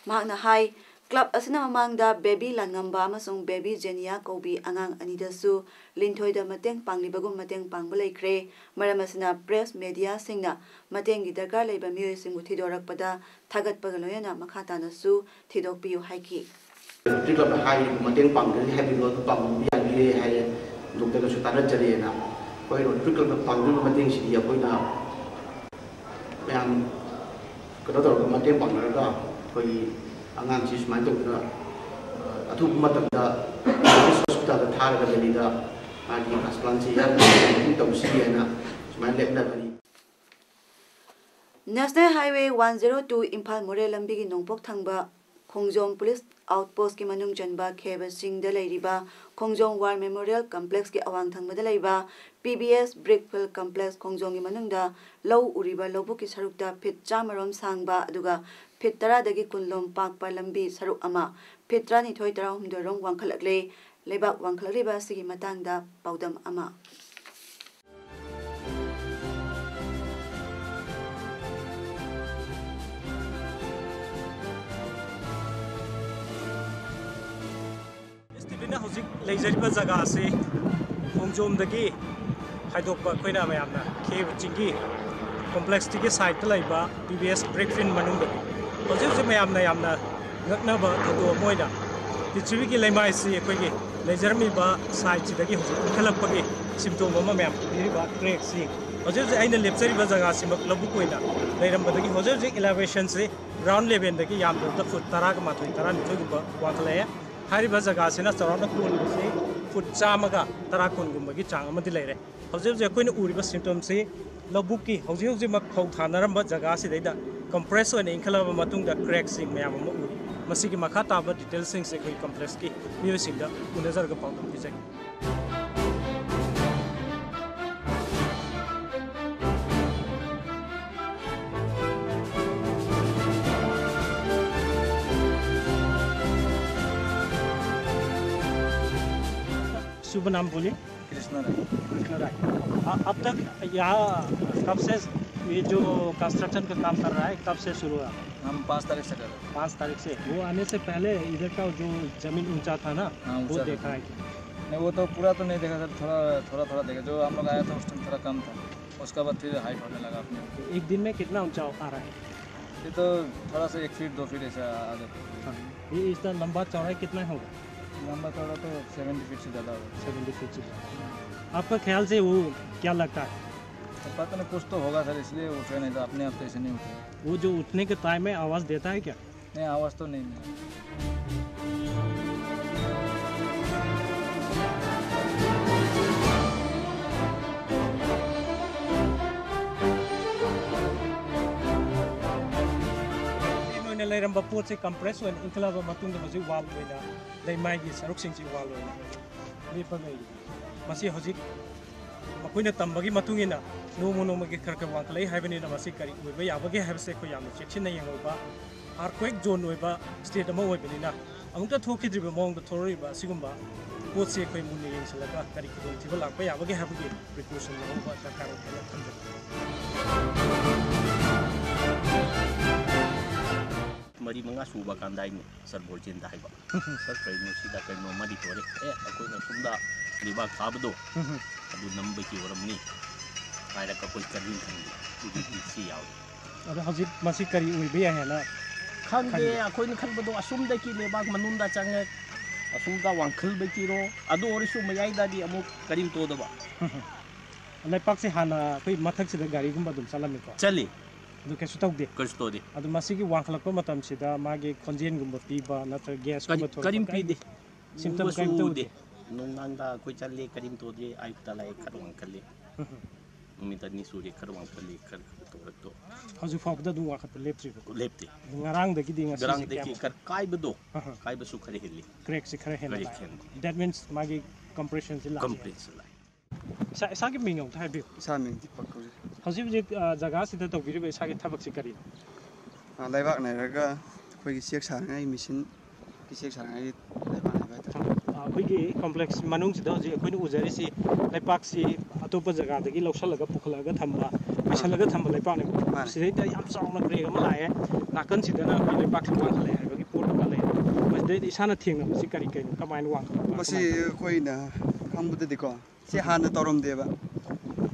ꯃꯍꯥꯛꯅ ꯍꯥꯏ, ꯀ꯭ꯂꯕ ꯑꯁꯤꯅ ꯃꯃꯥꯡꯗ ꯕꯦꯕꯤ ꯂꯥꯟꯉꯝꯕ ꯑꯃꯁꯨꯡ ꯕꯦꯕꯤ ꯖꯦꯅꯤꯌꯥ ꯀꯧꯕꯤ ꯑꯉꯥꯡ ꯑꯅꯤꯗꯁꯨ ꯂꯤꯟꯊꯣꯏꯗ ꯃꯇꯦꯡ ꯄꯥꯡꯂꯤꯕꯒꯨꯝ ꯃꯇꯦꯡ ꯄꯥꯡꯕ ꯂꯩꯈ꯭ꯔꯦ꯫ ꯃꯔꯝ ꯑꯁꯤꯅ ꯄ꯭ꯔꯦꯁ ꯃꯦꯗꯤꯌꯥꯁꯤꯡꯅ ꯃꯇꯦꯡꯒꯤ ꯗꯔꯀꯥꯔ ꯂꯩꯕ ꯃꯤꯑꯣꯏꯁꯤꯡꯕꯨ ꯊꯤꯗꯣꯔꯛꯄꯗ ꯊꯥꯒꯠꯄꯒ ꯂꯣꯏꯅꯅ ꯃꯈꯥ ꯇꯥꯅꯁꯨ ꯊꯤꯗꯣꯛꯄꯤꯌꯨ ꯍꯥꯏꯈꯤ꯫ ꯔꯣꯇꯔꯤ ꯀ꯭ꯂꯕꯅ ꯍꯥꯏꯔꯤꯕ ꯃꯇꯦꯡ ꯄꯥꯡꯒꯅꯤ ꯍꯥꯏꯕꯗꯣ ꯑꯗꯨ ꯄꯥꯡꯕꯤꯕ ꯌꯥꯕꯤꯔꯦ ꯍꯥꯏꯔꯦ, ꯗꯣꯛꯇꯔꯅꯁꯨ ꯇꯥꯟꯅꯖꯔꯦꯅ꯫ ꯑꯩꯈꯣꯏ ꯔꯣꯇꯔꯤ ꯀ꯭ꯂꯕꯅ ꯄꯥꯡꯗꯣꯔꯤꯕ ꯃꯇꯦꯡꯁꯤꯗꯤ ꯑꯩꯈꯣꯏꯅ ꯃꯌꯥꯝ ꯀꯩꯅꯣ ꯇꯧꯔꯒ ꯃꯇꯦꯡ ꯄꯥꯡꯅꯔꯒ ꯑꯩꯈꯣꯏꯒꯤ ꯑꯉꯥꯡꯁꯤ ꯁꯨꯃꯥꯏꯅ ꯇꯧꯗꯅ ꯑꯊꯨꯕ ꯃꯇꯝꯗ ꯍꯣꯁꯄꯤꯇꯥꯜꯗ ꯊꯥꯔꯒ ꯗꯦꯜꯂꯤꯗ ꯃꯥꯒꯤ ꯇ꯭ꯔꯥꯟꯁꯄ꯭ꯂꯥꯟꯁꯤ ꯌꯥꯝꯅ ꯇꯧꯁꯤ ꯍꯥꯏꯅ ꯁꯨꯃꯥꯏꯅ ꯂꯦꯞꯅꯕꯅꯤ꯫ National Highway one zero two Imphal ꯃꯣꯔꯦ ꯂꯝꯕꯤꯒꯤ ꯅꯣꯡꯄꯣꯛ ꯊꯪꯕ ꯈꯣꯡꯖꯣꯝ ꯄꯨꯂꯤꯁ ꯑꯥꯎꯠꯄꯣꯁꯀꯤ ꯃꯅꯨꯡ ꯆꯟꯕ ꯈꯦꯕ ꯆꯤꯡꯗ ꯂꯩꯔꯤꯕ ꯈꯣꯡꯖꯣꯝ ꯋꯥꯔ ꯃꯦꯃꯣꯔꯤꯌꯦꯜ ꯀꯝꯄ꯭ꯂꯦꯛꯁꯀꯤ ꯑꯋꯥꯡ ꯊꯪꯕꯗ ꯂꯩꯕ ꯄꯤ ꯕꯤ ꯑꯦꯁ ꯕ꯭ꯔꯤꯛ ꯐꯤꯜ ꯀꯝꯄ꯭ꯂꯦꯛꯁ ꯈꯣꯡꯖꯣꯝꯒꯤ ꯃꯅꯨꯡꯗ ꯂꯧ ꯎꯔꯤꯕ ꯂꯧꯕꯨꯛꯀꯤ ꯁꯔꯨꯛꯇ ꯐꯤꯠ ꯆꯥꯝꯃ ꯔꯣꯝ ꯁꯥꯡꯕ ꯑꯗꯨꯒ ꯐꯤꯠ ꯇꯔꯥꯗꯒꯤ ꯀꯨꯟ ꯂꯣꯝ ꯄꯥꯛꯄ ꯂꯝꯕꯤ ꯁꯔꯨꯛ ꯑꯃ ꯐꯤꯠ ꯇꯔꯥꯅꯤꯊꯣꯏ ꯇꯔꯥꯍꯨꯝꯗꯣꯏ ꯔꯣꯝ ꯋꯥꯡꯈꯠꯂꯛꯂꯦ꯫ ꯂꯩꯕꯥꯛ ꯋꯥꯡꯈꯠꯂꯛꯂꯤꯕ ꯑꯁꯤꯒꯤ ꯃꯇꯥꯡꯗ ꯄꯥꯎꯗꯝ ꯑꯃ꯫ ꯑꯦꯁ ꯇꯤ ꯚꯤꯅ ꯍꯧꯖꯤꯛ ꯂꯩꯖꯔꯤꯕ ꯖꯒꯥ ꯑꯁꯤ ꯈꯣꯡꯖꯣꯝꯗꯒꯤ ꯍꯥꯏꯗꯣꯛꯄ ꯑꯩꯈꯣꯏꯅ ꯃꯌꯥꯝꯅ ꯈꯦꯕ ꯆꯤꯡꯒꯤ ꯀꯣꯝꯄ꯭ꯂꯦꯛꯁꯇꯨꯒꯤ ꯁꯥꯏꯠꯇ ꯂꯩꯕ ꯄꯤ ꯕꯤ ꯑꯦꯁ ꯕ꯭ꯔꯤꯛ ꯐꯤꯜ ꯃꯅꯨꯡꯗ ꯍꯧꯖꯤꯛ ꯍꯧꯖꯤꯛ ꯃꯌꯥꯝꯅ ꯌꯥꯝꯅ ꯉꯛꯅꯕ ꯊꯧꯗꯣꯛ ꯑꯃ ꯑꯣꯏꯅ ꯄ꯭ꯔꯤꯊꯤꯕꯤꯒꯤ ꯂꯩꯃꯥꯏꯁꯤ ꯑꯩꯈꯣꯏꯒꯤ ꯂꯩꯖꯔꯝꯃꯤꯕ ꯁꯥꯏꯠꯁꯤꯗꯒꯤ ꯍꯧꯖꯤꯛ ꯏꯟꯈꯠꯂꯛꯄꯒꯤ ꯁꯤꯝꯇꯣꯝ ꯑꯃ ꯃꯌꯥꯝ ꯎꯕꯤꯔꯤꯕ ꯀ꯭ꯔꯦꯛꯁꯤ ꯍꯧꯖꯤꯛ ꯍꯧꯖꯤꯛ ꯑꯩꯅ ꯂꯦꯞꯆꯔꯤꯕ ꯖꯒꯥꯁꯤꯃꯛ ꯂꯧꯕꯨꯛ ꯑꯣꯏꯅ ꯂꯩꯔꯝꯕꯗꯒꯤ ꯍꯧꯖꯤꯛ ꯍꯧꯖꯤꯛ ꯏꯂꯦꯚꯦꯁꯟꯁꯤ ꯒ꯭ꯔꯥꯎꯟ ꯂꯦꯚꯦꯜꯗꯒꯤ ꯌꯥꯝꯗ꯭ꯔꯕꯗ ꯐꯨꯠ ꯇꯔꯥꯒ ꯃꯥꯊꯣꯏ ꯇꯔꯥꯅꯤꯊꯣꯏꯒꯨꯝꯕ ꯋꯥꯡꯈꯠꯂꯛꯑꯦ꯫ ꯍꯥꯏꯔꯤꯕ ꯖꯒꯥꯁꯤꯅ ꯆꯥꯎꯔꯥꯛꯅ ꯀꯣꯟꯕꯁꯤ ꯐꯨꯠ ꯆꯥꯝꯃꯒ ꯇꯔꯥ ꯀꯨꯟꯒꯨꯝꯕꯒꯤ ꯆꯥꯡ ꯑꯃꯗꯤ ꯂꯩꯔꯦ꯫ ꯍꯧꯖꯤꯛ ꯍꯧꯖꯤꯛ ꯑꯩꯈꯣꯏꯅ ꯎꯔꯤꯕ ꯁꯤꯝꯇꯣꯝꯁꯤ ꯂꯧꯕꯨꯛꯀꯤ ꯍꯧꯖꯤꯛ ꯍꯧꯖꯤꯛꯃꯛ ꯐꯧ ꯊꯥꯅꯔꯝꯕ ꯖꯒꯥꯁꯤꯗꯩꯗ ꯀꯝꯄ꯭ꯔꯦꯁ ꯑꯣꯏꯅ ꯏꯟꯈꯠꯂꯕ ꯃꯇꯨꯡꯗ ꯀ꯭ꯔꯦꯛꯁꯤꯡ ꯃꯌꯥꯝ ꯑꯃ ꯎꯔꯤ꯫ ꯃꯁꯤꯒꯤ ꯃꯈꯥ ꯇꯥꯕ ꯗꯤꯇꯦꯜꯁꯤꯡꯁꯦ ꯑꯩꯈꯣꯏ ꯀꯝꯄ꯭ꯂꯦꯛꯁꯀꯤ ꯃꯤꯑꯣꯏꯁꯤꯡꯗ ꯎꯅꯖꯔꯒ ꯄꯥꯎꯗꯝ ꯄꯤꯖꯒꯦ꯫ शुभ नाम बोलिए। कृष्णा राय। कृष्णा राय। आ, अब तक यहाँ कब से ये जो कंस्ट्रक्शन का काम कर रहा है, कब से शुरू हुआ? हम पाँच तारीख से कर रहे हैं। पाँच तारीख से। वो आने से पहले इधर का जो जमीन ऊंचा था ना, हाँ, वो ऊंचा था। देखा है क्या? नहीं, वो तो पूरा तो नहीं देखा सर, थोड़ा, थोड़ा, थोड़ा देखा। जो हम लोग आया था उस टाइम थोड़ा कम था, उसके बाद फिर हाइट होने लगा अपने आप। एक दिन में कितना ऊंचा आ रहा है? ये तो थोड़ा सा एक फीट, दो फीट ऐसा आ जाता है। हाँ, ये इसका लंबा चौड़ाई कितना होगा? लंबा चौड़ा तो सेवेंटी फीट से ज़्यादा होगा। सेवेंटी फीट से ज़्यादा। आपका ख्याल से वो क्या लगता है? तो पता नहीं, कुछ तो होगा सर, इसलिए उठे, नहीं तो अपने आप तो ऐसे नहीं उठे। वो जो उठने के टाइम में आवाज़ देता है क्या? नहीं, आवाज़ तो नहीं मिला। ꯑꯣꯏꯅ ꯂꯩꯔꯝꯕ ꯄꯣꯠꯁꯦ ꯀꯝꯄ꯭ꯔꯦꯁ ꯑꯣꯏꯅ ꯏꯟꯈꯠꯂꯕ ꯃꯇꯨꯡꯗ ꯍꯧꯖꯤꯛ ꯋꯥꯜ ꯑꯣꯏꯅ ꯂꯩꯃꯥꯏꯒꯤ ꯁꯔꯨꯛꯁꯤꯡꯁꯤ ꯋꯥꯜ ꯑꯣꯏꯅ ꯂꯦꯞꯄ ꯂꯩꯔꯤ꯫ ꯃꯁꯤ ꯍꯧꯖꯤꯛ ꯃꯈꯣꯏꯅ ꯇꯝꯕꯒꯤ ꯃꯇꯨꯡ ꯏꯟꯅ ꯅꯣꯡꯃ ꯅꯣꯡꯃꯒꯤ ꯈꯔ ꯈꯔ ꯋꯥꯡꯈꯠꯂꯛꯏ ꯍꯥꯏꯕꯅꯤꯅ ꯃꯁꯤ ꯀꯔꯤ ꯑꯣꯏꯕ ꯌꯥꯕꯒꯦ ꯍꯥꯏꯕꯁꯦ ꯑꯩꯈꯣꯏ ꯌꯥꯝꯅ ꯆꯦꯛꯁꯤꯟꯅ ꯌꯦꯡꯍꯧꯕ꯫ ꯑꯥꯔꯊꯀ꯭ꯋꯦꯛ ꯖꯣꯟ ꯑꯣꯏꯕ ꯁ꯭ꯇꯦꯠ ꯑꯃ ꯑꯣꯏꯕꯅꯤꯅ ꯑꯃꯨꯛꯇ ꯊꯣꯛꯈꯤꯗ꯭ꯔꯤꯕ ꯃꯑꯣꯡꯗ ꯊꯣꯛꯂꯛꯏꯕ ꯑꯁꯤꯒꯨꯝꯕ ꯄꯣꯠꯁꯦ ꯑꯩꯈꯣꯏ ꯃꯨꯟꯅ ꯌꯦꯡꯁꯤꯜꯂꯒ ꯀꯔꯤ ꯈꯨꯗꯣꯡꯊꯤꯕ ꯂꯥꯛꯄ ꯌꯥꯕꯒꯦ ꯍꯥꯏꯕꯒꯤ ꯄ꯭ꯔꯤꯀꯣꯁꯟ ꯂꯧꯍꯧꯕ ꯗꯔꯀꯥꯔ ꯑꯣꯏ ꯍꯥꯏꯅ ꯊꯝꯖꯒꯦ꯫ ꯃꯔꯤ ꯃꯉꯥ ꯁꯨꯕ ꯀꯥꯟꯗ ꯑꯩꯅ ꯁꯔ ꯕꯣꯔꯖꯦꯟꯗ ꯍꯥꯏꯕ, "ꯁꯔ, ꯀꯩꯅꯣ ꯁꯤꯗ ꯀꯩꯅꯣ ꯑꯃꯗꯤ ꯊꯣꯔꯦ꯫ ꯑꯦ, ꯑꯩꯈꯣꯏꯅ ꯁꯣꯝꯗ ꯂꯩꯕꯥꯛ ꯊꯥꯕꯗꯣ, ꯑꯗꯨ ꯅꯝꯕꯒꯤ ꯑꯣꯏꯔꯝꯅꯤ" ꯍꯥꯏꯔꯒ ꯑꯩꯈꯣꯏ ꯀꯔꯤꯝ ꯈꯪꯗꯦ꯫ ꯍꯧꯖꯤꯛꯇꯤ ꯁꯤ ꯌꯥꯎꯔꯦ꯫ ꯑꯗꯣ ꯍꯧꯖꯤꯛ ꯃꯁꯤ ꯀꯔꯤ ꯑꯣꯏꯕ ꯌꯥꯏ ꯍꯥꯏꯅ ꯈꯪꯗꯦ꯫ ꯈꯟꯕ? ꯑꯩꯈꯣꯏꯅ ꯈꯟꯕꯗꯣ ꯑꯁꯣꯝꯗꯒꯤ ꯂꯩꯕꯥꯛ ꯃꯅꯨꯡꯗ ꯆꯪꯉꯦ, ꯑꯁꯣꯝꯗ ꯋꯥꯡꯈꯜꯗꯒꯤꯔꯣ, ꯑꯗꯨ ꯑꯣꯏꯔꯁꯨ ꯃꯌꯥꯏꯗꯗꯤ ꯑꯃꯨꯛ ꯀꯔꯤꯝ ꯇꯧꯗꯕ꯫ ꯂꯩꯄꯥꯛꯁꯦ ꯍꯥꯟꯅ ꯑꯩꯈꯣꯏ ꯃꯊꯛꯁꯤꯗ ꯒꯥꯔꯤꯒꯨꯝꯕ ꯑꯗꯨꯝ ꯆꯠꯂꯝꯃꯤꯀꯣ? ꯆꯠꯂꯤ꯫ ꯑꯗꯨ ꯀꯩꯁꯨ ꯇꯧꯗꯦ? ꯀꯩꯁꯨ ꯇꯧꯗꯦ꯫ ꯑꯗꯨ ꯃꯁꯤꯒꯤ ꯋꯥꯡꯈꯠꯂꯛꯄ ꯃꯇꯝꯁꯤꯗ ꯃꯥꯒꯤ ꯈꯣꯟꯖꯦꯜꯒꯨꯝꯕ ꯄꯤꯕ ꯅꯠꯇ꯭ꯔꯒ ꯒ꯭ꯌꯥꯁꯀꯨꯝꯕ ꯀꯔꯤ-, ꯊꯣꯛꯂꯛꯄ ꯀꯔꯤꯝ ꯀꯔꯤꯝ ꯄꯤꯗꯦ꯫ ꯁꯤꯝꯇꯝ ꯎꯕꯁꯨ ꯀꯔꯤꯝꯇ ꯎꯗꯦ꯫ ꯎꯗꯦ? ꯅꯨꯡꯗꯥꯡꯗ ꯑꯩꯈꯣꯏ ꯆꯠꯂꯦ, ꯀꯔꯤꯝ ꯇꯧꯗꯦ꯫ ꯑꯌꯨꯛꯇ ꯂꯥꯛꯑꯦ, ꯈꯔ ꯋꯥꯡꯈꯠꯂꯦ꯫ ꯎꯝ꯫ ꯅꯨꯃꯤꯠ ꯑꯅꯤ ꯁꯨꯔꯦ, ꯈꯔ ꯋꯥꯡꯈꯠꯂꯦ, ꯈꯔ ꯈꯔ ꯇꯧꯔꯛꯇꯣ꯫ ꯍꯧꯖꯤꯛ ꯐꯥꯎꯕꯗ ꯑꯗꯨꯝ ꯋꯥꯡꯈꯠꯄ ꯂꯦꯞꯇ꯭ꯔꯤꯕꯀꯣ? ꯂꯦꯞꯇꯦ꯫ ꯑꯗꯨ ꯉꯔꯥꯡꯗꯒꯤꯗꯤ ꯉꯁꯤꯁꯦ ꯉꯔꯥꯡꯗꯒꯤ ꯀꯌꯥꯃꯨꯛ? ꯈꯔ ꯀꯥꯏꯕꯗꯣ, ꯑꯍ꯫ ꯀꯥꯏꯕꯁꯨ ꯈꯔ ꯍꯦꯜꯂꯤ꯫ ꯀ꯭ꯔꯦꯛꯁꯦ ꯈꯔ ꯍꯦꯟꯅ ꯀ꯭ꯔꯦꯛ ꯂꯥꯛꯑꯦ꯫ ꯍꯦꯟꯕ꯫ That means ꯃꯥꯒꯤ ꯀꯝꯄ꯭ꯔꯦꯁꯟꯁꯦ ꯂꯥꯛꯑꯦ꯫ ꯀꯝꯄ꯭ꯔꯦꯁꯟ ꯂꯥꯛꯑꯦ꯫ ꯏꯁꯥ, ꯏꯁꯥꯒꯤ ꯃꯤꯡ ꯑꯃꯨꯛꯇ ꯍꯥꯏꯕꯤꯌꯨ꯫ ꯏꯁꯥ ꯃꯤꯡ ꯗꯤꯄꯛ ꯀꯧꯖꯩ꯫ ꯍꯧꯖꯤꯛ ꯍꯧꯖꯤꯛ, ꯑ, ꯖꯒꯥꯁꯤꯗ ꯇꯧꯕꯤꯔꯤꯕ ꯏꯁꯥꯒꯤ ꯊꯕꯛꯁꯤ ꯀꯔꯤꯅꯣ? ꯑ, ꯂꯩꯕꯥꯛ ꯅꯩꯔꯒ ꯑꯩꯈꯣꯏꯒꯤ ꯆꯦꯛ ꯁꯥꯅꯉꯥꯏ ꯃꯦꯆꯤꯟꯒꯤ ꯆꯦꯛ ꯁꯥꯅꯉꯥꯏꯒꯤ ꯂꯩꯕꯥꯛ ꯅꯩꯕ ꯍꯥꯏꯇꯥꯔꯦ꯫ ꯑ, ꯑꯩꯈꯣꯏꯒꯤ ꯀꯣꯝꯄ꯭ꯂꯦꯛꯁ ꯃꯅꯨꯡꯁꯤꯗ ꯍꯧꯖꯤꯛ ꯑꯩꯈꯣꯏꯅ ꯎꯖꯔꯤꯁꯤ ꯂꯩꯄꯥꯛꯁꯤ ꯑꯇꯣꯞꯄ ꯖꯒꯥꯗꯒꯤ ꯂꯧꯁꯜꯂꯒ ꯄꯨꯈꯠꯂꯛꯑꯒ ꯊꯝꯕ, ꯄꯩꯁꯜꯂꯒ ꯊꯝꯕ ꯂꯩꯄꯥꯛꯅꯦꯕ꯫ ꯃꯥꯅꯦ꯫ ꯁꯤꯗꯩꯗ ꯌꯥꯝ ꯆꯥꯎꯅ ꯀ꯭ꯔꯦꯛ ꯑꯃ ꯂꯥꯛꯑꯦ, ꯅꯥꯀꯟꯁꯤꯗꯅ ꯑꯩꯈꯣꯏ ꯂꯩꯄꯥꯛꯁꯤ ꯋꯥꯡꯈꯠꯂꯛꯑꯦ ꯍꯥꯏꯕꯒꯤ ꯄꯣꯠ ꯑꯃ ꯂꯩꯔꯦ꯫ ꯃꯁꯤꯗꯩꯗ ꯏꯁꯥꯅ ꯊꯦꯡꯅꯕꯁꯤ ꯀꯔꯤ ꯀꯩꯅꯣ? ꯀꯃꯥꯏꯅ ꯋꯥꯡꯈꯠꯂꯛꯄ? ꯃꯁꯤ ꯀꯃꯥꯏꯅ? ꯑꯩꯈꯣꯏꯅ ꯈꯪꯕꯗꯗꯤꯀꯣ, ꯁꯤ ꯍꯥꯟꯅ ꯇꯧꯔꯝꯗꯦꯕ꯫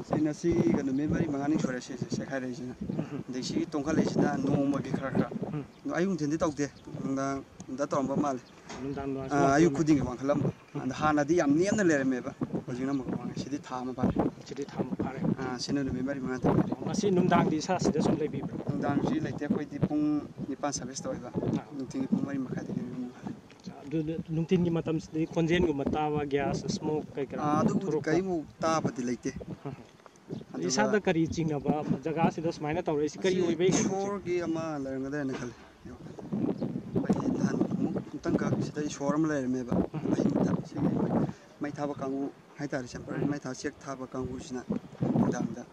ꯁꯤꯅ ꯁꯤꯒ ꯅꯨꯃꯤꯠ ꯃꯔꯤ ꯃꯉꯥꯅꯤ ꯁꯨꯔꯦ ꯁꯤꯁꯦ ꯆꯦꯈꯥꯏꯔꯛꯏꯁꯤꯅ꯫ ꯎꯝ꯫ ꯑꯗꯩ ꯁꯤꯒꯤ ꯇꯣꯡꯈꯠꯂꯛꯏꯁꯤꯅ ꯅꯣꯡꯃꯒꯤ ꯈꯔ ꯈꯔ꯫ ꯎꯝ꯫ ꯑꯗꯣ ꯑꯌꯨꯛ ꯅꯨꯡꯊꯤꯟꯗꯤ ꯇꯧꯗꯦ, ꯅꯨꯡꯗꯥꯡꯗ ꯇꯧꯔꯝꯕ ꯃꯥꯜꯂꯦ꯫ ꯅꯨꯡꯗꯥꯡ ꯅꯨꯡꯗꯥꯡꯁꯨ ꯑꯥ, ꯑꯌꯨꯛ ꯂꯥꯛꯄ ꯈꯨꯗꯤꯡꯒꯤ ꯋꯥꯡꯈꯠꯂꯝꯕ꯫ ꯎꯝ꯫ ꯑꯗ ꯍꯥꯟꯅꯗꯤ ꯌꯥꯝ ꯅꯦꯝꯅ ꯂꯩꯔꯝꯃꯦꯕ, ꯎꯝ꯫ ꯍꯧꯖꯤꯛꯅ ꯑꯃꯨꯛ ꯋꯥꯡꯉꯦ꯫ ꯁꯤꯗꯤ ꯊꯥ ꯑꯃ ꯐꯥꯔꯦ꯫ ꯁꯤꯗꯤ ꯊꯥ ꯑꯃ ꯐꯥꯔꯦ꯫ ꯑꯥ, ꯁꯤꯅ ꯅꯨꯃꯤꯠ ꯃꯔꯤ ꯃꯉꯥ ꯇꯧꯔꯦ꯫ ꯃꯁꯤ ꯅꯨꯡꯗꯥꯡꯗꯤ ꯏꯁꯥ ꯁꯤꯗ ꯁꯨꯝ ꯂꯩꯕꯤꯕ꯭ꯔꯥ? ꯅꯨꯡꯗꯥꯡꯁꯤ ꯂꯩꯇꯦ, ꯑꯩꯈꯣꯏꯗꯤ ꯄꯨꯡ ꯅꯤꯄꯥꯟ ꯁꯥꯔꯚꯤꯁ ꯇꯧꯋꯦꯕ꯫ ꯑꯥ꯫ ꯅꯨꯡꯊꯤꯜꯒꯤ ꯄꯨꯡ ꯃꯔꯤ ꯃꯈꯥꯏꯗꯒꯤ ꯌꯨꯝ ꯍꯜꯂꯦ꯫ ꯑꯗꯨ ꯅꯨꯡꯊꯤꯜꯒꯤ ꯃꯇꯝꯁꯤꯗꯤ ꯈꯣꯟꯖꯦꯜꯒꯨꯝꯕ ꯇꯥꯕ, ꯒ꯭ꯌꯥꯁ, ꯁ꯭ꯃꯣꯛ ꯀꯩꯀꯔꯥ ꯑꯥ, ꯑꯗꯨꯕꯨꯗꯤ ꯊꯣꯔꯛꯄ? ꯀꯔꯤꯃꯨꯛ ꯇꯥꯕꯗꯤ ꯂꯩꯇꯦ꯫ ꯎꯝ꯫ ꯑꯗꯨꯒ ꯏꯁꯥꯗ ꯀꯔꯤ ꯆꯤꯡꯅꯕ ꯖꯒꯥꯁꯤꯗ ꯁꯨꯃꯥꯏꯅ ꯇꯧꯔꯛꯏꯁꯤ ꯀꯔꯤ ꯃꯁꯤ ꯑꯣꯏꯕꯩ ꯈꯟꯕꯁꯦ? ꯏꯁꯣꯔꯒꯤ ꯑꯃ ꯂꯩꯔꯝꯒꯗ꯭ꯔꯥꯅ ꯈꯜꯂꯤ꯫ ꯑꯃꯨꯛꯇꯪꯈꯛ ꯁꯤꯗ ꯏꯁꯣꯔ ꯑꯃ ꯂꯩꯔꯝꯃꯦꯕ꯫ ꯑꯍꯤꯡꯗ ꯁꯤꯒꯤ ꯃꯩ ꯊꯥꯕ ꯀꯥꯡꯕꯨ ꯍꯥꯏꯇꯥꯔꯦ, ꯁꯦꯝꯄꯔ ꯃꯩ ꯊꯥ ꯆꯦꯛ ꯊꯥꯕ ꯀꯥꯡꯕꯨꯁꯤꯅ ꯅꯨꯡꯗꯥꯡꯗ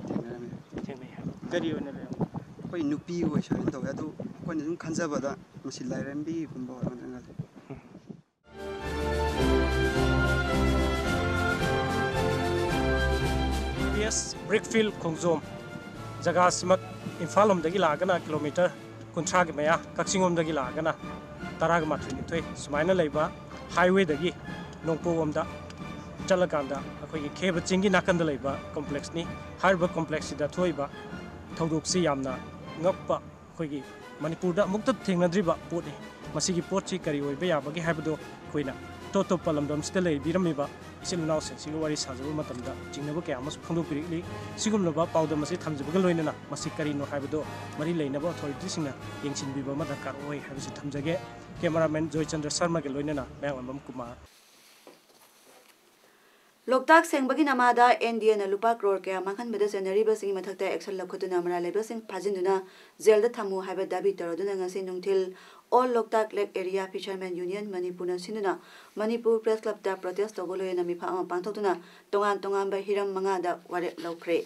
ꯊꯦꯡꯅꯔꯝꯃꯦ꯫ ꯊꯦꯡꯅꯩ ꯍꯥꯏꯕ꯫ ꯀꯔꯤ ꯑꯣꯏꯅ ꯂꯩꯔꯝꯒꯦ? ꯑꯩꯈꯣꯏ ꯅꯨꯄꯤ ꯑꯣꯏ ꯁꯥꯏꯅ ꯇꯧꯋꯦ꯫ ꯑꯗꯨ ꯑꯩꯈꯣꯏꯅ ꯁꯨꯝ ꯈꯟꯖꯕꯗ ꯃꯁꯤ ꯂꯥꯏꯔꯦꯝꯕꯤꯒꯨꯝꯕ ꯑꯣꯏꯔꯝꯒꯗ꯭ꯔꯥ ꯈꯜꯂꯤ꯫ ꯄꯤ ꯑꯦꯁ ꯕ꯭ꯔꯤꯛꯐꯤꯜ ꯈꯣꯡꯖꯣꯝ ꯖꯒꯥꯁꯤꯃꯛ ꯏꯝꯐꯥꯜ ꯂꯣꯝꯗꯒꯤ ꯂꯥꯛꯑꯒꯅ ꯀꯤꯂꯣꯃꯤꯇꯔ ꯀꯨꯟꯊ꯭ꯔꯥꯒꯤ ꯃꯌꯥ, ꯀꯛꯆꯤꯡ ꯂꯣꯝꯗꯒꯤ ꯂꯥꯛꯑꯒꯅ ꯇꯔꯥꯒ ꯃꯥꯊꯣꯏ ꯅꯤꯊꯣꯏ ꯁꯨꯃꯥꯏꯅ ꯂꯩꯕ ꯍꯥꯏꯋꯦꯗꯒꯤ ꯅꯣꯡꯄꯣꯛꯂꯣꯝꯗ ꯆꯠꯂꯀꯥꯟꯗ ꯑꯩꯈꯣꯏꯒꯤ ꯈꯦꯕ ꯆꯤꯡꯒꯤ ꯅꯥꯀꯟꯗ ꯂꯩꯕ ꯀꯣꯝꯄ꯭ꯂꯦꯛꯁꯅꯤ꯫ ꯍꯥꯏꯔꯤꯕ ꯀꯣꯝꯄ꯭ꯂꯦꯛꯁꯁꯤꯗ ꯊꯣꯛꯏꯕ ꯊꯧꯗꯣꯛꯁꯤ ꯌꯥꯝꯅ ꯉꯛꯄ, ꯑꯩꯈꯣꯏꯒꯤ ꯃꯅꯤꯄꯨꯔꯗ ꯑꯃꯨꯛꯇ ꯊꯦꯡꯅꯗ꯭ꯔꯤꯕ ꯄꯣꯠꯅꯤ꯫ ꯃꯁꯤꯒꯤ ꯄꯣꯠꯁꯤ ꯀꯔꯤ ꯑꯣꯏꯕ ꯌꯥꯕꯒꯦ ꯍꯥꯏꯕꯗꯨ ꯑꯩꯈꯣꯏꯅ ꯑꯇꯣꯞ ꯑꯇꯣꯞꯄ ꯂꯝꯗꯝꯁꯤꯗ ꯂꯩꯕꯤꯔꯝꯃꯤꯕ ꯏꯆꯤꯜ ꯏꯅꯥꯎꯁꯤꯡꯁꯤꯒ ꯋꯥꯔꯤ ꯁꯥꯖꯕ ꯃꯇꯝꯗ ꯆꯤꯡꯅꯕ ꯀꯌꯥ ꯑꯃꯁꯨ ꯐꯣꯡꯗꯣꯛꯄꯤꯔꯛꯂꯤ꯫ ꯁꯤꯒꯨꯝꯂꯕ ꯄꯥꯎꯗꯝ ꯑꯁꯤ ꯊꯝꯖꯕꯒ ꯂꯣꯏꯅꯅ ꯃꯁꯤ ꯀꯔꯤꯅꯣ ꯍꯥꯏꯕꯗꯨ ꯃꯔꯤ ꯂꯩꯅꯕ ꯑꯣꯊꯣꯔꯤꯇꯤꯁꯤꯡꯅ ꯌꯦꯡꯁꯤꯟꯕꯤꯕ ꯑꯃ ꯗꯔꯀꯥꯔ ꯑꯣꯏ ꯍꯥꯏꯕꯁꯤ ꯊꯝꯖꯒꯦ꯫ ꯀꯦꯃꯦꯔꯥꯃꯦꯟ ꯖꯣꯏꯆꯟꯗ꯭ꯔ ꯁꯔꯃꯒ ꯂꯣꯏꯅꯅ ꯃꯌꯥꯡꯂꯝꯕꯝ ꯀꯨꯃꯥꯔ꯫ ꯂꯣꯛꯇꯥꯛ ꯁꯦꯡꯕꯒꯤ ꯅꯃꯥꯗ ꯑꯦꯟ ꯗꯤ ꯑꯦꯅ ꯂꯨꯄꯥ ꯀ꯭ꯔꯣꯔ ꯀꯌꯥ ꯃꯥꯡꯍꯟꯕꯗ ꯆꯦꯟꯅꯔꯤꯕꯁꯤꯡꯒꯤ ꯃꯊꯛꯇ ꯑꯦꯛꯁꯟ ꯂꯧꯈꯠꯇꯨꯅ ꯃꯔꯥꯜ ꯂꯩꯕꯁꯤꯡ ꯐꯥꯖꯤꯟꯗꯨꯅ ꯖꯦꯜꯗ ꯊꯝꯃꯨ ꯍꯥꯏꯕ ꯗꯥꯕꯤ ꯇꯧꯔꯗꯨꯅ ꯉꯁꯤ ꯅꯨꯡꯊꯤꯜ ꯑꯣꯜ ꯂꯣꯛꯇꯥꯛ ꯂꯦꯛ ꯑꯦꯔꯤꯌꯥ ꯐꯤꯁꯔꯃꯦꯟ ꯌꯨꯅꯤꯌꯟ ꯃꯅꯤꯄꯨꯔꯅ ꯁꯤꯟꯗꯨꯅ ꯃꯅꯤꯄꯨꯔ ꯄ꯭ꯔꯦꯁ ꯀ꯭ꯂꯕꯇ ꯄ꯭ꯔꯣꯇꯦꯁ ꯇꯧꯕ ꯂꯣꯏꯅꯅ ꯃꯤꯐꯝ ꯑꯃ ꯄꯥꯡꯊꯣꯛꯇꯨꯅ ꯇꯣꯉꯥꯟ ꯇꯣꯉꯥꯟꯕ ꯍꯤꯔꯝ ꯃꯉꯥꯗ ꯋꯥꯔꯦꯞ ꯂꯧꯈ꯭ꯔꯦ꯫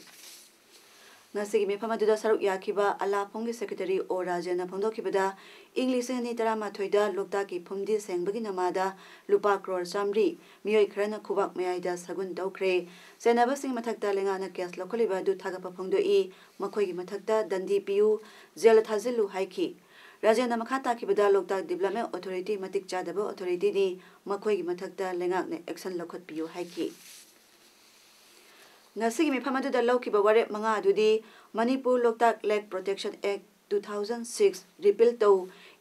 ꯉꯁꯤꯒꯤ ꯃꯤꯐꯝ ꯑꯗꯨꯗ ꯁꯔꯨꯛ ꯌꯥꯈꯤꯕ ꯑꯂꯥꯐꯣꯡꯒꯤ ꯁꯦꯀ꯭ꯔꯦꯇꯔꯤ ꯑꯣ ꯔꯥꯖꯦꯟꯅ ꯐꯣꯡꯗꯣꯛꯈꯤꯕꯗ, ꯏꯪ ꯂꯤꯁꯤꯡ ꯑꯅꯤ ꯇꯔꯥꯃꯥꯊꯣꯏꯗ ꯂꯣꯛꯇꯥꯛꯀꯤ ꯐꯨꯝꯗꯤ ꯁꯦꯡꯕꯒꯤ ꯅꯃꯥꯗ ꯂꯨꯄꯥ ꯀ꯭ꯔꯣꯔ ꯆꯥꯃꯔꯤ ꯃꯤꯑꯣꯏ ꯈꯔꯅ ꯈꯨꯕꯥꯛ ꯃꯌꯥꯏꯗ ꯁꯒꯨꯟ ꯇꯧꯈ꯭ꯔꯦ꯫ ꯆꯦꯟꯅꯕꯁꯤꯡꯒꯤ ꯃꯊꯛꯇ ꯂꯩꯉꯥꯛꯅ ꯀꯦꯁ ꯂꯧꯈꯠꯂꯤꯕ ꯑꯗꯨ ꯊꯥꯒꯠꯄ ꯐꯣꯡꯗꯣꯛꯏ꯫ ꯃꯈꯣꯏꯒꯤ ꯃꯊꯛꯇ ꯗꯟꯗꯤ ꯄꯤꯌꯨ, ꯖꯦꯜꯗ ꯊꯥꯖꯤꯜꯂꯨ ꯍꯥꯏꯈꯤ꯫ ꯔꯥꯖꯦꯟꯅ ꯃꯈꯥ ꯇꯥꯈꯤꯕꯗ ꯂꯣꯛꯇꯥꯛ ꯗꯤꯕ꯭ꯂꯞꯃꯦꯟ ꯑꯣꯊꯣꯔꯤꯇꯤ ꯃꯇꯤꯛ ꯆꯥꯗꯕ ꯑꯣꯊꯣꯔꯤꯇꯤꯅꯤ, ꯃꯈꯣꯏꯒꯤ ꯃꯊꯛꯇ ꯂꯩꯉꯥꯛꯅ ꯑꯦꯛꯁꯟ ꯂꯧꯈꯠꯄꯤꯌꯨ ꯍꯥꯏꯈꯤ꯫ ꯉꯁꯤꯒꯤ ꯃꯤꯐꯝ ꯑꯗꯨꯗ ꯂꯧꯈꯤꯕ ꯋꯥꯔꯦꯞ ꯃꯉꯥ ꯑꯗꯨꯗꯤ ꯃꯅꯤꯄꯨꯔ ꯂꯣꯛꯇꯥꯛ ꯂꯦꯛ ꯄ꯭ꯔꯣꯇꯦꯛꯁꯟ ꯑꯦꯛ ꯇꯨ ꯊꯥꯎꯖꯟ ꯁꯤꯛꯁ ꯔꯤꯄꯤꯜ ꯇꯧ,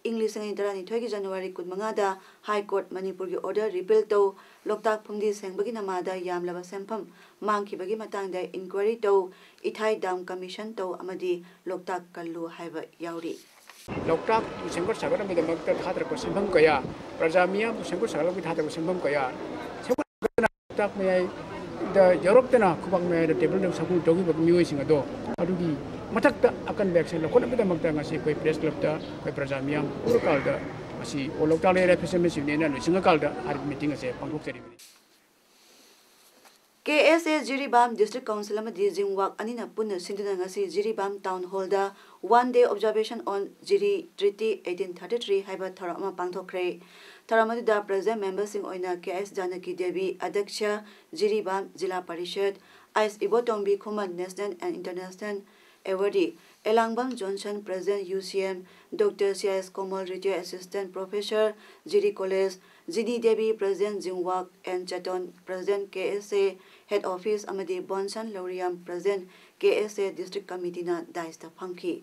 ꯏꯪ ꯂꯤꯁꯤꯡ ꯑꯅꯤ ꯇꯔꯥꯅꯤꯊꯣꯏꯒꯤ ꯖꯅꯋꯥꯔꯤ ꯀꯨꯟꯃꯉꯥꯗ ꯍꯥꯏ ꯀꯣꯔꯠ ꯃꯅꯤꯄꯨꯔꯒꯤ ꯑꯣꯔꯗꯔ ꯔꯤꯄꯤꯜ ꯇꯧ, ꯂꯣꯛꯇꯥꯛ ꯐꯨꯝꯗꯤ ꯁꯦꯡꯕꯒꯤ ꯅꯃꯥꯗ ꯌꯥꯝꯂꯕ ꯁꯦꯟꯐꯝ ꯃꯥꯡꯈꯤꯕꯒꯤ ꯃꯇꯥꯡꯗ ꯏꯟꯀ꯭ꯋꯥꯏꯔꯤ ꯇꯧ, ꯏꯊꯥꯏ ꯗꯥꯝ ꯀꯃꯤꯁꯟ ꯇꯧ ꯑꯃꯗꯤ ꯂꯣꯛꯇꯥꯛ ꯀꯜꯂꯨ ꯍꯥꯏꯕ ꯌꯥꯎꯔꯤ꯫ ꯂꯣꯛꯇꯥꯛꯄꯨ ꯁꯦꯝꯒꯠ ꯁꯥꯒꯠꯅꯕꯒꯤꯗꯃꯛꯇ ꯊꯥꯗꯔꯛꯄ ꯁꯦꯟꯐꯝ ꯀꯌꯥ, ꯄ꯭ꯔꯖꯥ ꯃꯤꯌꯥꯝꯕꯨ ꯁꯦꯝꯒꯠ ꯁꯥꯒꯠꯅꯕꯒꯤ ꯊꯥꯗꯔꯛꯄ ꯁꯦꯟꯐꯝ ꯀꯌꯥ, ꯁꯦꯝꯒꯠ ꯂꯣꯛꯇꯥꯛ ꯃꯌꯥꯏꯗ ꯌꯧꯔꯛꯇꯅ ꯈꯨꯕꯥꯛ ꯃꯌꯥꯏꯗ ꯇꯦꯕꯜꯗ ꯁꯒꯨꯟ ꯇꯧꯈꯤꯕ ꯃꯤꯑꯣꯏꯁꯤꯡ ꯑꯗꯣ ꯑꯗꯨꯒꯤ ꯃꯊꯛꯇ ꯑꯀꯟꯕ ꯑꯦꯛꯁꯟ ꯂꯧꯈꯠꯅꯕꯒꯤꯗꯃꯛꯇ ꯉꯁꯤ ꯑꯩꯈꯣꯏ ꯄ꯭ꯔꯦꯁ ꯀ꯭ꯂꯕꯇ ꯑꯩꯈꯣꯏ ꯄ꯭ꯔꯖꯥ ꯃꯤꯌꯥꯝ ꯄꯨꯔꯀꯥꯜꯗ ꯁꯤ ꯑꯣꯜ ꯂꯣꯛꯇꯥꯛ ꯂꯩꯔꯛ ꯐꯤꯁꯔꯃꯦꯟꯁ ꯌꯨꯅꯤꯌꯟꯅ ꯂꯨꯆꯤꯡꯉꯀꯥꯟꯗ ꯍꯥꯏꯔꯤꯕ ꯃꯤꯇꯤꯡ ꯑꯁꯦ ꯄꯥꯡꯊꯣꯛꯆꯔꯤꯕꯅꯤ꯫ ꯀꯦ ꯑꯦꯁ ꯑꯦ ꯖꯤꯔꯤꯕꯥꯝ ꯗꯤꯁꯇ꯭ꯔꯤꯛ ꯀꯥꯎꯟꯁꯤꯜ ꯑꯃꯗꯤ ꯖꯤꯡꯋꯥꯛ ꯑꯅꯤꯅ ꯄꯨꯟꯅ ꯁꯤꯟꯗꯨꯅ ꯉꯁꯤ ꯖꯤꯔꯤꯕꯥꯝ ꯇꯥꯎꯟ ꯍꯣꯜꯗ One Day Observation on Jiri Treaty eighteen thirty three ꯍꯥꯏꯕ ꯊꯧꯔꯝ ꯑꯃ ꯄꯥꯡꯊꯣꯛꯈ꯭ꯔꯦ꯫ ꯊꯧꯔꯝ ꯑꯗꯨꯗ ꯄ꯭ꯔꯦꯖꯤꯗꯦꯟꯠ ꯃꯦꯝꯕꯔꯁꯤꯡ ꯑꯣꯏꯅ ꯀꯦ ꯑꯦꯁ ꯖꯥꯅꯀꯤ ꯗꯦꯕꯤ, ꯑꯗ꯭ꯌꯛꯁ, ꯖꯤꯔꯤꯕꯥꯝ ꯖꯤꯂꯥ ꯄꯔꯤꯁꯗ, ꯑꯥꯏꯁ Ibotombi Khuman, national and international ꯑꯦꯋꯥꯔꯗꯤ, Elangbam Johnson, president U C M, doctor C I S Komol, retired assistant professor, Jiri college, Jini Devi, president ꯖꯤꯡꯋꯥꯛ, N Chetan, president K S A head office, ꯑꯃꯗꯤ ꯕꯣꯟꯁꯟ ꯂꯧꯔꯤꯌꯥꯝ, ꯄ꯭ꯔꯦꯖꯤꯗꯦꯟꯠ ꯀꯦ ꯑꯦꯁ ꯑꯦ ꯗꯤꯁꯇ꯭ꯔꯤꯛ ꯀꯃꯤꯇꯤꯅ ꯗꯥꯏꯁꯇ ꯐꯝꯈꯤ꯫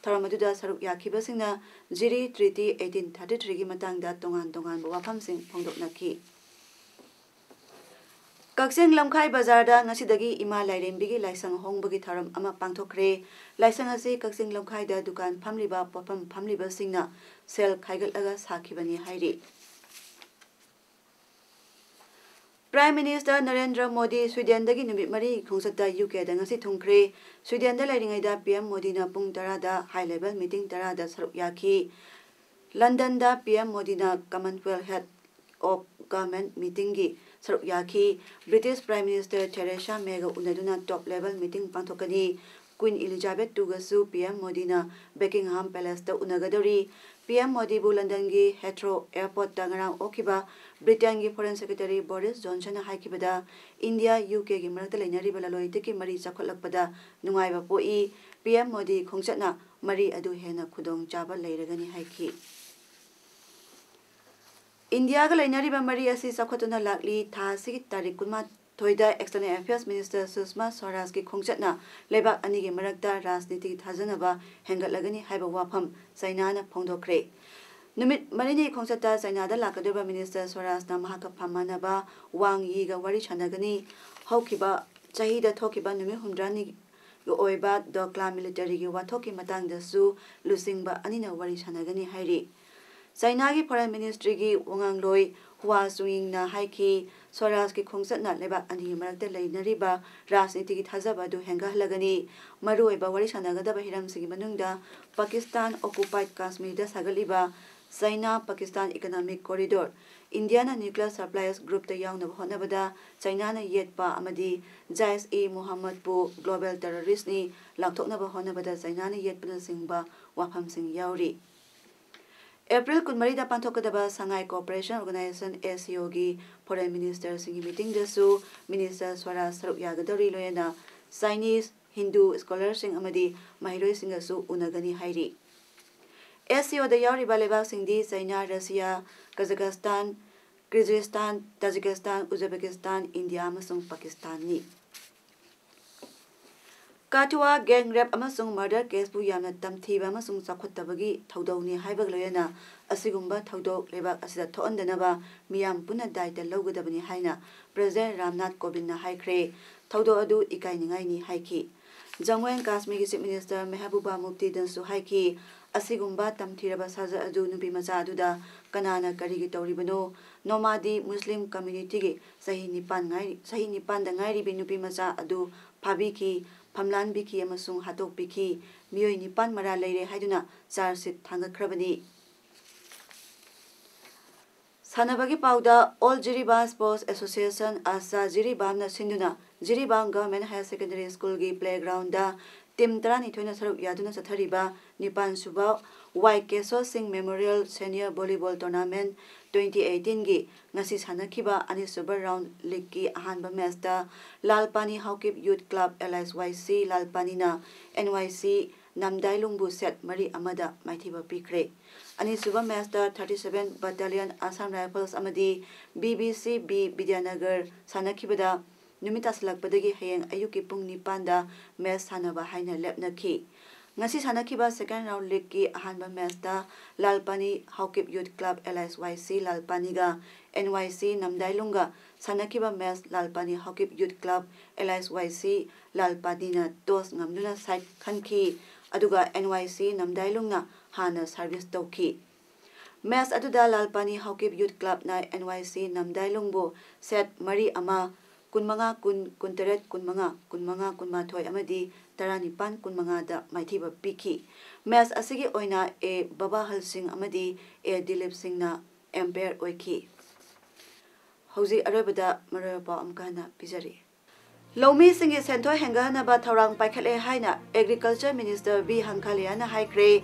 ꯊꯧꯔꯝ ꯑꯗꯨꯗ ꯁꯔꯨꯛ ꯌꯥꯈꯤꯕꯁꯤꯡꯅ ꯖꯤꯔꯤ ꯇ꯭ꯔꯤꯇꯤ eighteen thirty three ꯒꯤ ꯃꯇꯥꯡꯗ ꯇꯣꯉꯥꯟ ꯇꯣꯉꯥꯟꯕ ꯋꯥꯐꯝꯁꯤꯡ ꯐꯣꯡꯗꯣꯛꯅꯈꯤ꯫ ꯀꯛꯆꯤꯡ ꯂꯝꯈꯥꯏ ꯕꯖꯥꯔꯗ ꯉꯁꯤꯗꯒꯤ ꯏꯃꯥ ꯂꯥꯏꯔꯦꯝꯕꯤꯒꯤ ꯂꯥꯏꯁꯪ ꯍꯣꯡꯕꯒꯤ ꯊꯧꯔꯝ ꯑꯃ ꯄꯥꯡꯊꯣꯛꯈ꯭ꯔꯦ꯫ ꯂꯥꯏꯁꯪ ꯑꯁꯤ ꯀꯛꯆꯤꯡ ꯂꯝꯈꯥꯏꯗ ꯗꯨꯀꯥꯟ ꯐꯝꯂꯤꯕ ꯄꯣꯠꯐꯝ ꯐꯝꯂꯤꯕꯁꯤꯡꯅ ꯁꯦꯜ ꯈꯥꯏꯒꯠꯂꯒ ꯁꯥꯈꯤꯕꯅꯤ ꯍꯥꯏꯔꯤ꯫ ꯄ꯭ꯔꯥꯏꯝ ꯃꯤꯅꯤꯁꯇꯔ ꯅꯔꯦꯟꯗ꯭ꯔ ꯃꯣꯗꯤ ꯁ꯭ꯋꯤꯗꯦꯟꯗꯒꯤ ꯅꯨꯃꯤꯠ ꯃꯔꯤꯒꯤ ꯈꯣꯡꯆꯠꯇ ꯌꯨ ꯀꯦꯗ ꯉꯁꯤ ꯊꯨꯡꯈ꯭ꯔꯦ꯫ ꯁ꯭ꯋꯤꯗꯦꯟꯗ ꯂꯩꯔꯤꯉꯩꯗ ꯄꯤ ꯑꯦꯝ ꯃꯣꯗꯤꯅ ꯄꯨꯡ ꯇꯔꯥꯗ ꯍꯥꯏ ꯂꯦꯚꯦꯜ ꯃꯤꯇꯤꯡ ꯇꯔꯥꯗ ꯁꯔꯨꯛ ꯌꯥꯈꯤ꯫ ꯂꯟꯗꯟꯗ ꯄꯤ ꯑꯦꯝ ꯃꯣꯗꯤꯅ ꯀꯃꯟꯋꯦꯜꯊ ꯍꯦꯗ ꯑꯣꯐ ꯒꯚꯔꯟꯃꯦꯟꯠ ꯃꯤꯇꯤꯡꯒꯤ ꯁꯔꯨꯛ ꯌꯥꯈꯤ꯫ ꯕ꯭ꯔꯤꯇꯤꯁ ꯄ꯭ꯔꯥꯏꯝ ꯃꯤꯅꯤꯁꯇꯔ ꯊꯦꯔꯦꯁꯥ ꯃꯦꯒ ꯎꯅꯗꯨꯅ ꯇꯣꯞ ꯂꯦꯚꯦꯜ ꯃꯤꯇꯤꯡ ꯄꯥꯡꯊꯣꯛꯀꯅꯤ꯫ ꯀ꯭ꯋꯤꯟ ꯏꯂꯤꯖꯥꯕꯦꯊ ꯇꯨꯒꯁꯨ ꯄꯤ ꯑꯦꯝ ꯃꯣꯗꯤꯅ ꯕꯦꯀꯤꯡꯍꯥꯝ ꯄꯦꯂꯦꯁꯇ ꯎꯅꯒꯗꯧꯔꯤ꯫ ꯄꯤ ꯑꯦꯝ ꯃꯣꯗꯤꯕꯨ ꯂꯟꯗꯟꯒꯤ ꯍꯦꯊ꯭ꯔꯣ ꯑꯦꯌꯔꯄꯣꯔꯠꯇ ꯉꯔꯥꯡ ꯑꯣꯛꯈꯤꯕ ꯕ꯭ꯔꯤꯇꯦꯟꯒꯤ ꯐꯣꯔꯦꯟ ꯁꯦꯀ꯭ꯔꯦꯇꯔꯤ ꯕꯣꯔꯤꯁ ꯖꯣꯟꯁꯟꯅ ꯍꯥꯏꯈꯤꯕꯗ, ꯏꯟꯗꯤꯌꯥ ꯌꯨ ꯀꯦꯒꯤ ꯃꯔꯛꯇ ꯂꯩꯅꯔꯤꯕ ꯂꯂꯣꯟ ꯏꯇꯤꯛꯀꯤ ꯃꯔꯤ ꯆꯥꯎꯈꯠꯂꯛꯄꯗ ꯅꯨꯡꯉꯥꯏꯕ ꯄꯣꯛꯏ꯫ ꯄꯤ ꯑꯦꯝ ꯃꯣꯗꯤ ꯈꯣꯡꯆꯠꯅ ꯃꯔꯤ ꯑꯗꯨ ꯍꯦꯟꯅ ꯈꯨꯗꯣꯡꯆꯥꯕ ꯂꯩꯔꯒꯅꯤ ꯍꯥꯏꯈꯤ꯫ ꯏꯟꯗꯤꯌꯥꯒ ꯂꯩꯅꯔꯤꯕ ꯃꯔꯤ ꯑꯁꯤ ꯆꯥꯎꯈꯠꯇꯨꯅ ꯂꯥꯛꯂꯤ꯫ ꯊꯥ ꯑꯁꯤꯒꯤ ꯇꯥꯔꯤꯛ ꯀꯨꯟꯃꯥꯊꯣꯏꯗ External Affairs Minister ꯁꯨꯁꯃꯥ ꯁ꯭ꯋꯔꯥꯖꯀꯤ ꯈꯣꯡꯆꯠꯅ ꯂꯩꯕꯥꯛ ꯑꯅꯤꯒꯤ ꯃꯔꯛꯇ ꯔꯥꯖꯅꯤꯇꯤꯒꯤ ꯊꯥꯖꯅꯕ ꯍꯦꯟꯒꯠꯂꯒꯅꯤ ꯍꯥꯏꯕ ꯋꯥꯐꯝ ꯆꯥꯏꯅꯥꯅ ꯐꯣꯡꯗꯣꯛꯈ꯭ꯔꯦ꯫ ꯅꯨꯃꯤꯠ ꯃꯔꯤꯅꯤ ꯈꯣꯡꯆꯠꯇ ꯆꯥꯏꯅꯥꯗ ꯂꯥꯛꯀꯗꯧꯔꯤꯕ ꯃꯤꯅꯤꯁꯇꯔ ꯁ꯭ꯋꯔꯥꯖꯅ ꯃꯍꯥꯛꯀ ꯐꯝꯃꯥꯟꯅꯕ ꯋꯥꯡ ꯌꯤꯒ ꯋꯥꯔꯤ ꯁꯥꯟꯅꯒꯅꯤ꯫ ꯍꯧꯈꯤꯕ ꯆꯍꯤꯗ ꯊꯣꯛꯈꯤꯕ ꯅꯨꯃꯤꯠ ꯍꯨꯝꯗ꯭ꯔꯥꯅꯤ ꯑꯣꯏꯕ ꯗꯣꯀ꯭ꯂꯥ ꯃꯤꯂꯤꯇꯔꯤꯒꯤ ꯋꯥꯊꯣꯛꯀꯤ ꯃꯇꯥꯡꯗꯁꯨ ꯂꯨꯆꯤꯡꯕ ꯑꯅꯤꯅ ꯋꯥꯔꯤ ꯁꯥꯟꯅꯒꯅꯤ ꯍꯥꯏꯔꯤ꯫ ꯆꯥꯏꯅꯥꯒꯤ ꯐꯣꯔꯦꯟ ꯃꯤꯅꯤꯁꯇ꯭ꯔꯤꯒꯤ ꯋꯥꯉꯥꯡꯂꯣꯏ ꯍꯨꯋꯥ ꯆꯨꯌꯤꯡꯅ ꯍꯥꯏꯈꯤ, ꯁ꯭ꯋꯔꯥꯖꯀꯤ ꯈꯣꯡꯆꯠꯅ ꯂꯩꯕꯥꯛ ꯑꯅꯤꯒꯤ ꯃꯔꯛꯇ ꯂꯩꯅꯔꯤꯕ ꯔꯥꯖꯅꯤꯇꯤꯒꯤ ꯊꯥꯖꯕ ꯑꯗꯨ ꯍꯦꯟꯒꯠꯍꯜꯂꯒꯅꯤ꯫ ꯃꯔꯨꯑꯣꯏꯕ ꯋꯥꯔꯤ ꯁꯥꯟꯅꯒꯗꯕ ꯍꯤꯔꯝꯁꯤꯡꯒꯤ ꯃꯅꯨꯡꯗ ꯄꯥꯀꯤꯁꯇꯥꯟ ꯑꯣꯀꯨꯄꯥꯏꯗ ꯀꯥꯁꯃꯤꯔꯗ ꯁꯥꯒꯠꯂꯤꯕ ꯆꯥꯏꯅꯥ ꯄꯥꯀꯤꯁꯇꯥꯟ ꯏꯀꯅꯣꯃꯤꯛ ꯀꯣꯔꯤꯗꯣꯔ, ꯏꯟꯗꯤꯌꯥꯅ ꯅ꯭ꯌꯨꯀ꯭ꯂꯤꯌꯔ ꯁꯄ꯭ꯂꯥꯏꯁ ꯒ꯭ꯔꯨꯞꯇ ꯌꯥꯎꯅꯕ ꯍꯣꯠꯅꯕꯗ ꯆꯥꯏꯅꯥꯅ ꯌꯦꯠꯄ ꯑꯃꯗꯤ ꯖꯥꯏꯁ ꯏ ꯃꯨꯍꯝꯃꯗꯄꯨ ꯒ꯭ꯂꯣꯕꯦꯜ ꯇꯦꯔꯣꯔꯤꯁ꯭ꯠꯅꯤ ꯂꯥꯎꯊꯣꯛꯅꯕ ꯍꯣꯠꯅꯕꯗ ꯆꯥꯏꯅꯥꯅ ꯌꯦꯠꯄꯅꯆꯤꯡꯕ ꯋꯥꯐꯝꯁꯤꯡ ꯌꯥꯎꯔꯤ꯫ ꯑꯦꯄ꯭ꯔꯤꯜ ꯀꯨꯟꯃꯔꯤꯗ ꯄꯥꯡꯊꯣꯛꯀꯗꯕ ꯁꯉꯥꯏ ꯀꯣꯑꯣꯄꯔꯦꯁꯟ ꯑꯣꯔꯒꯅꯥꯏꯖꯦꯁꯟ, ꯑꯦꯁ ꯁꯤ ꯑꯣꯒꯤ ꯐꯣꯔꯦꯟ ꯃꯤꯅꯤꯁꯇꯔꯁꯤꯡꯒꯤ ꯃꯤꯇꯤꯡꯗꯁꯨ ꯃꯤꯅꯤꯁꯇꯔ ꯁ꯭ꯋꯔꯥꯖ ꯁꯔꯨꯛ ꯌꯥꯒꯗꯧꯔꯤ, ꯂꯣꯏꯅꯅ ꯆꯥꯏꯅꯤꯁ, ꯍꯤꯟꯗꯨ ꯁ꯭ꯀꯣꯂꯔꯁꯤꯡ ꯑꯃꯗꯤ ꯃꯍꯩꯔꯣꯏꯁꯤꯡꯒꯁꯨ ꯎꯅꯒꯅꯤ ꯍꯥꯏꯔꯤ꯫ ꯑꯦꯁ ꯁꯤ ꯑꯣꯗ ꯌꯥꯎꯔꯤꯕ ꯂꯩꯕꯥꯛꯁꯤꯡꯗꯤ ꯆꯥꯏꯅꯥ, ꯔꯁꯤꯌꯥ, ꯀꯖꯥꯀꯁꯇꯥꯟ, ꯀꯤꯔꯒꯤꯖꯁꯇꯥꯟ, ꯇꯥꯖꯤꯀꯤꯁꯇꯥꯟ, ꯎꯖꯕꯦꯀꯤꯁꯇꯥꯟ, ꯏꯟꯗꯤꯌꯥ ꯑꯃꯁꯨꯡ ꯄꯥꯀꯤꯁꯇꯥꯟꯅꯤ꯫ ꯀꯥꯊꯨꯋꯥ ꯒꯦꯡ ꯔꯦꯞ ꯑꯃꯁꯨꯡ ꯃꯔꯗꯔ ꯀꯦꯁꯄꯨ ꯌꯥꯝꯅ ꯇꯝꯊꯤꯕ ꯑꯃꯁꯨꯡ ꯆꯥꯎꯈꯠꯇꯕꯒꯤ ꯊꯧꯗꯧꯅꯤ ꯍꯥꯏꯕꯒ ꯂꯣꯏꯅꯅ ꯑꯁꯤꯒꯨꯝꯕ ꯊꯧꯗꯣꯛ ꯂꯩꯕꯥꯛ ꯑꯁꯤꯗ ꯊꯣꯛꯍꯟꯗꯅꯕ ꯃꯤꯌꯥꯝ ꯄꯨꯟꯅ ꯗꯥꯏꯇ ꯂꯧꯒꯗꯕꯅꯤ ꯍꯥꯏꯅ ꯄ꯭ꯔꯦꯁꯤꯗꯦꯟꯠ ꯔꯥꯝꯅꯥꯊ ꯀꯣꯕꯤꯟꯗꯅ ꯍꯥꯏꯈ꯭ꯔꯦ꯫ ꯊꯧꯗꯣꯛ ꯑꯗꯨ ꯏꯀꯥꯏꯅꯤꯡꯉꯥꯏꯅꯤ ꯍꯥꯏꯈꯤ꯫ ꯖꯝꯃꯨ ꯑꯦꯟ ꯀꯥꯁꯃꯤꯔꯒꯤ ꯆꯤꯐ ꯃꯤꯅꯤꯁꯇꯔ ꯃꯦꯍꯕꯨꯕꯥ ꯃꯨꯐꯇꯤꯗꯁꯨ ꯍꯥꯏꯈꯤ, ꯑꯁꯤꯒꯨꯝꯕ ꯇꯝꯊꯤꯔꯕ ꯁꯥꯖꯠ ꯑꯗꯨ ꯅꯨꯄꯤꯃꯆꯥ ꯑꯗꯨꯗ ꯀꯅꯥꯅ ꯀꯔꯤꯒꯤ ꯇꯧꯔꯤꯕꯅꯣ? ꯅꯣꯃꯥꯗꯤ ꯃꯨꯁꯂꯤꯝ ꯀꯝꯃ꯭ꯌꯨꯅꯤꯇꯤꯒꯤ ꯆꯍꯤ ꯅꯤꯄꯥꯟ ꯉꯥꯏꯔꯤ-, ꯆꯍꯤ ꯅꯤꯄꯥꯟꯗ ꯉꯥꯏꯔꯤꯕꯤ ꯅꯨꯄꯤꯃꯆꯥ ꯑꯗꯨ ꯐꯥꯕꯤꯈꯤ, ꯐꯝꯂꯥꯟꯕꯤꯈꯤ ꯑꯃꯁꯨꯡ ꯍꯥꯠꯇꯣꯛꯄꯤꯈꯤ꯫ ꯃꯤꯑꯣꯏ ꯅꯤꯄꯥꯟ ꯃꯔꯥꯜ ꯂꯩꯔꯦ ꯍꯥꯏꯗꯨꯅ ꯆꯥꯔꯖ ꯁꯤꯠ ꯊꯥꯡꯒꯠꯈ꯭ꯔꯕꯅꯤ꯫ ꯁꯥꯟꯅꯕꯒꯤ ꯄꯥꯎꯗ, ꯑꯣꯜ ꯖꯤꯔꯤꯕꯥꯝ ꯁ꯭ꯄꯣꯔꯠꯁ ꯑꯦꯁꯣꯁꯤꯌꯦꯁꯟ, ꯑꯁꯥ ꯖꯤꯔꯤꯕꯥꯝꯅ ꯁꯤꯟꯗꯨꯅ ꯖꯤꯔꯤꯕꯥꯝ ꯒꯚꯔꯟꯃꯦꯟꯠ ꯍꯥꯌꯔ ꯁꯦꯀꯦꯟꯗꯔꯤ ꯁ꯭ꯀꯨꯜꯒꯤ ꯄ꯭ꯂꯦꯒ꯭ꯔꯥꯎꯟꯗ ꯇꯤꯝ ꯇꯔꯥꯅꯤꯊꯣꯏꯅ ꯁꯔꯨꯛ ꯌꯥꯗꯨꯅ ꯆꯠꯊꯔꯤꯕ ꯅꯤꯄꯥꯟ ꯁꯨꯕ Y Keso Singh memorial senior volleyball tournament twenty ꯑꯩꯠꯇꯤꯟꯒꯤ ꯉꯁꯤ ꯁꯥꯟꯅꯈꯤꯕ ꯑꯅꯤꯁꯨꯕ ꯔꯥꯎꯟꯗ ꯂꯤꯒꯀꯤ ꯑꯍꯥꯟꯕ ꯃꯦꯆꯇ ꯂꯥꯜꯄꯥꯅꯤ Haokip youth club, L I Y C ꯂꯥꯜꯄꯥꯅꯤꯅ ꯑꯦꯟ ꯋꯥꯏ ꯁꯤ ꯅꯝꯗꯥꯏꯂꯨꯡꯕꯨ ꯁꯦꯠ ꯃꯔꯤ ꯑꯃꯗ ꯃꯥꯏꯊꯤꯕ ꯄꯤꯈ꯭ꯔꯦ꯫ ꯑꯅꯤꯁꯨꯕ ꯃꯦꯆꯇ thirty seven Battalion Assam Rifles ꯑꯃꯗꯤ ꯕꯤ ꯕꯤ ꯁꯤ ꯕꯤ ꯕꯤꯗ꯭ꯌꯥꯅꯒꯔ ꯁꯥꯟꯅꯈꯤꯕꯗ, ꯅꯨꯃꯤꯠ ꯇꯥꯁꯤꯜꯂꯛꯄꯗꯒꯤ ꯍꯌꯦꯡ ꯑꯌꯨꯛꯀꯤ ꯄꯨꯡ ꯅꯤꯄꯥꯟꯗ ꯃꯦꯆ ꯁꯥꯟꯅꯕ ꯍꯥꯏꯅ ꯂꯦꯞꯅꯈꯤ꯫ ꯉꯁꯤ ꯁꯥꯟꯅꯈꯤꯕ ꯁꯦꯀꯦꯟ ꯔꯥꯎꯟꯗ ꯂꯤꯒꯀꯤ ꯑꯍꯥꯟꯕ ꯃꯦꯆꯇ ꯂꯥꯜꯄꯥꯅꯤ Haokip youth club, L I Y ꯁꯤ ꯂꯥꯜꯄꯥꯅꯤꯒ ꯑꯦꯟ ꯋꯥꯏ ꯁꯤ ꯅꯝꯗꯥꯏꯂꯨꯡꯒ ꯁꯥꯟꯅꯈꯤꯕ match ꯂꯥꯜꯄꯥꯅꯤ Haokip youth club, L I Y C ꯂꯥꯜꯄꯥꯅꯤꯅ toss ꯉꯝꯗꯨꯅ side ꯈꯟꯈꯤ, ꯑꯗꯨꯒ ꯑꯦꯟ ꯋꯥꯏ ꯁꯤ ꯅꯝꯗꯥꯏꯂꯨꯡꯅ ꯍꯥꯟꯅ ꯁꯔꯚꯤꯁ ꯇꯧꯈꯤ꯫ ꯃꯦꯆ ꯑꯗꯨꯗ ꯂꯥꯜꯄꯥꯅꯤ ꯍꯥꯎꯀꯤꯞ ꯌꯨꯊ ꯀ꯭ꯂꯕꯅ ꯑꯦꯟ ꯋꯥꯏ ꯁꯤ ꯅꯝꯗꯥꯏꯂꯨꯡꯕꯨ ꯁꯦꯠ ꯃꯔꯤ ꯑꯃ, ꯀꯨꯟꯃꯉꯥ ꯀꯨꯟ, ꯀꯨꯟꯇꯔꯦꯠ ꯀꯨꯟꯃꯉꯥ, ꯀꯨꯟꯃꯉꯥ ꯀꯨꯟꯃꯥꯊꯣꯏ ꯑꯃꯗꯤ ꯇꯔꯥꯅꯤꯄꯥꯟ ꯀꯨꯟꯃꯉꯥꯗ ꯃꯥꯏꯊꯤꯕ ꯄꯤꯈꯤ꯫ ꯃꯦꯆ ꯑꯁꯤꯒꯤ ꯑꯣꯏꯅ ꯑꯦ ꯕꯕꯥꯍꯜ ꯁꯤꯡ ꯑꯃꯗꯤ ꯑꯦ ꯗꯤꯂꯤꯞ ꯁꯤꯡꯅ ꯑꯦꯝꯄꯤꯌꯔ ꯑꯣꯏꯈꯤ꯫ ꯍꯧꯖꯤꯛ ꯑꯔꯣꯏꯕꯗ ꯃꯔꯨꯑꯣꯏꯕ ꯄꯥꯎ ꯑꯃꯨꯛꯀ ꯍꯟꯅ ꯄꯤꯖꯔꯤ꯫ ꯂꯧꯃꯤꯁꯤꯡꯒꯤ ꯁꯦꯟꯊꯣꯛ ꯍꯦꯟꯒꯠꯍꯟꯅꯕ ꯊꯧꯔꯥꯡ ꯄꯥꯏꯈꯠꯂꯦ ꯍꯥꯏꯅ Agriculture Minister ꯚꯤ ꯍꯪꯈꯥꯂꯤꯌꯥꯅ ꯍꯥꯏꯈ꯭ꯔꯦ꯫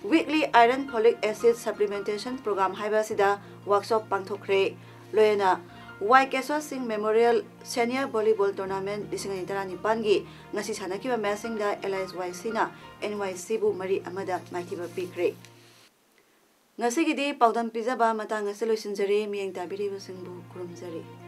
Weekly Iron Folic Acid Supplementation Program ꯍꯥꯏꯕ ꯑꯁꯤꯗ ꯋꯥꯔꯛꯁꯣꯞ ꯄꯥꯡꯊꯣꯛꯈ꯭ꯔꯦ꯫ ꯂꯣꯏꯅꯅ ꯋꯥꯏ Keso Singh memorial senior volleyball tournament ꯂꯤꯁꯤꯡ ꯑꯅꯤ ꯇꯔꯥꯅꯤꯄꯥꯟꯒꯤ ꯉꯁꯤ ꯁꯥꯟꯅꯈꯤꯕ ꯃꯦꯆꯁꯤꯡꯗ ꯑꯦꯜ ꯑꯥꯏ ꯋꯥꯏ ꯁꯤꯅ ꯑꯦꯟ ꯋꯥꯏ ꯁꯤꯕꯨ ꯃꯔꯤ ꯑꯃꯗ ꯃꯥꯏꯊꯤꯕ ꯄꯤꯈ꯭ꯔꯦ꯫ ꯉꯁꯤꯒꯤꯗꯤ ꯄꯥꯎꯗꯝ ꯄꯤꯖꯕ ꯃꯇꯥꯡ ꯑꯁꯤꯗ ꯂꯣꯏꯁꯤꯟꯖꯔꯦ꯫ ꯃꯤꯠꯌꯦꯡ ꯇꯥꯕꯤꯔꯤꯕꯁꯤꯡꯕꯨ ꯈꯨꯔꯨꯝꯖꯔꯤ꯫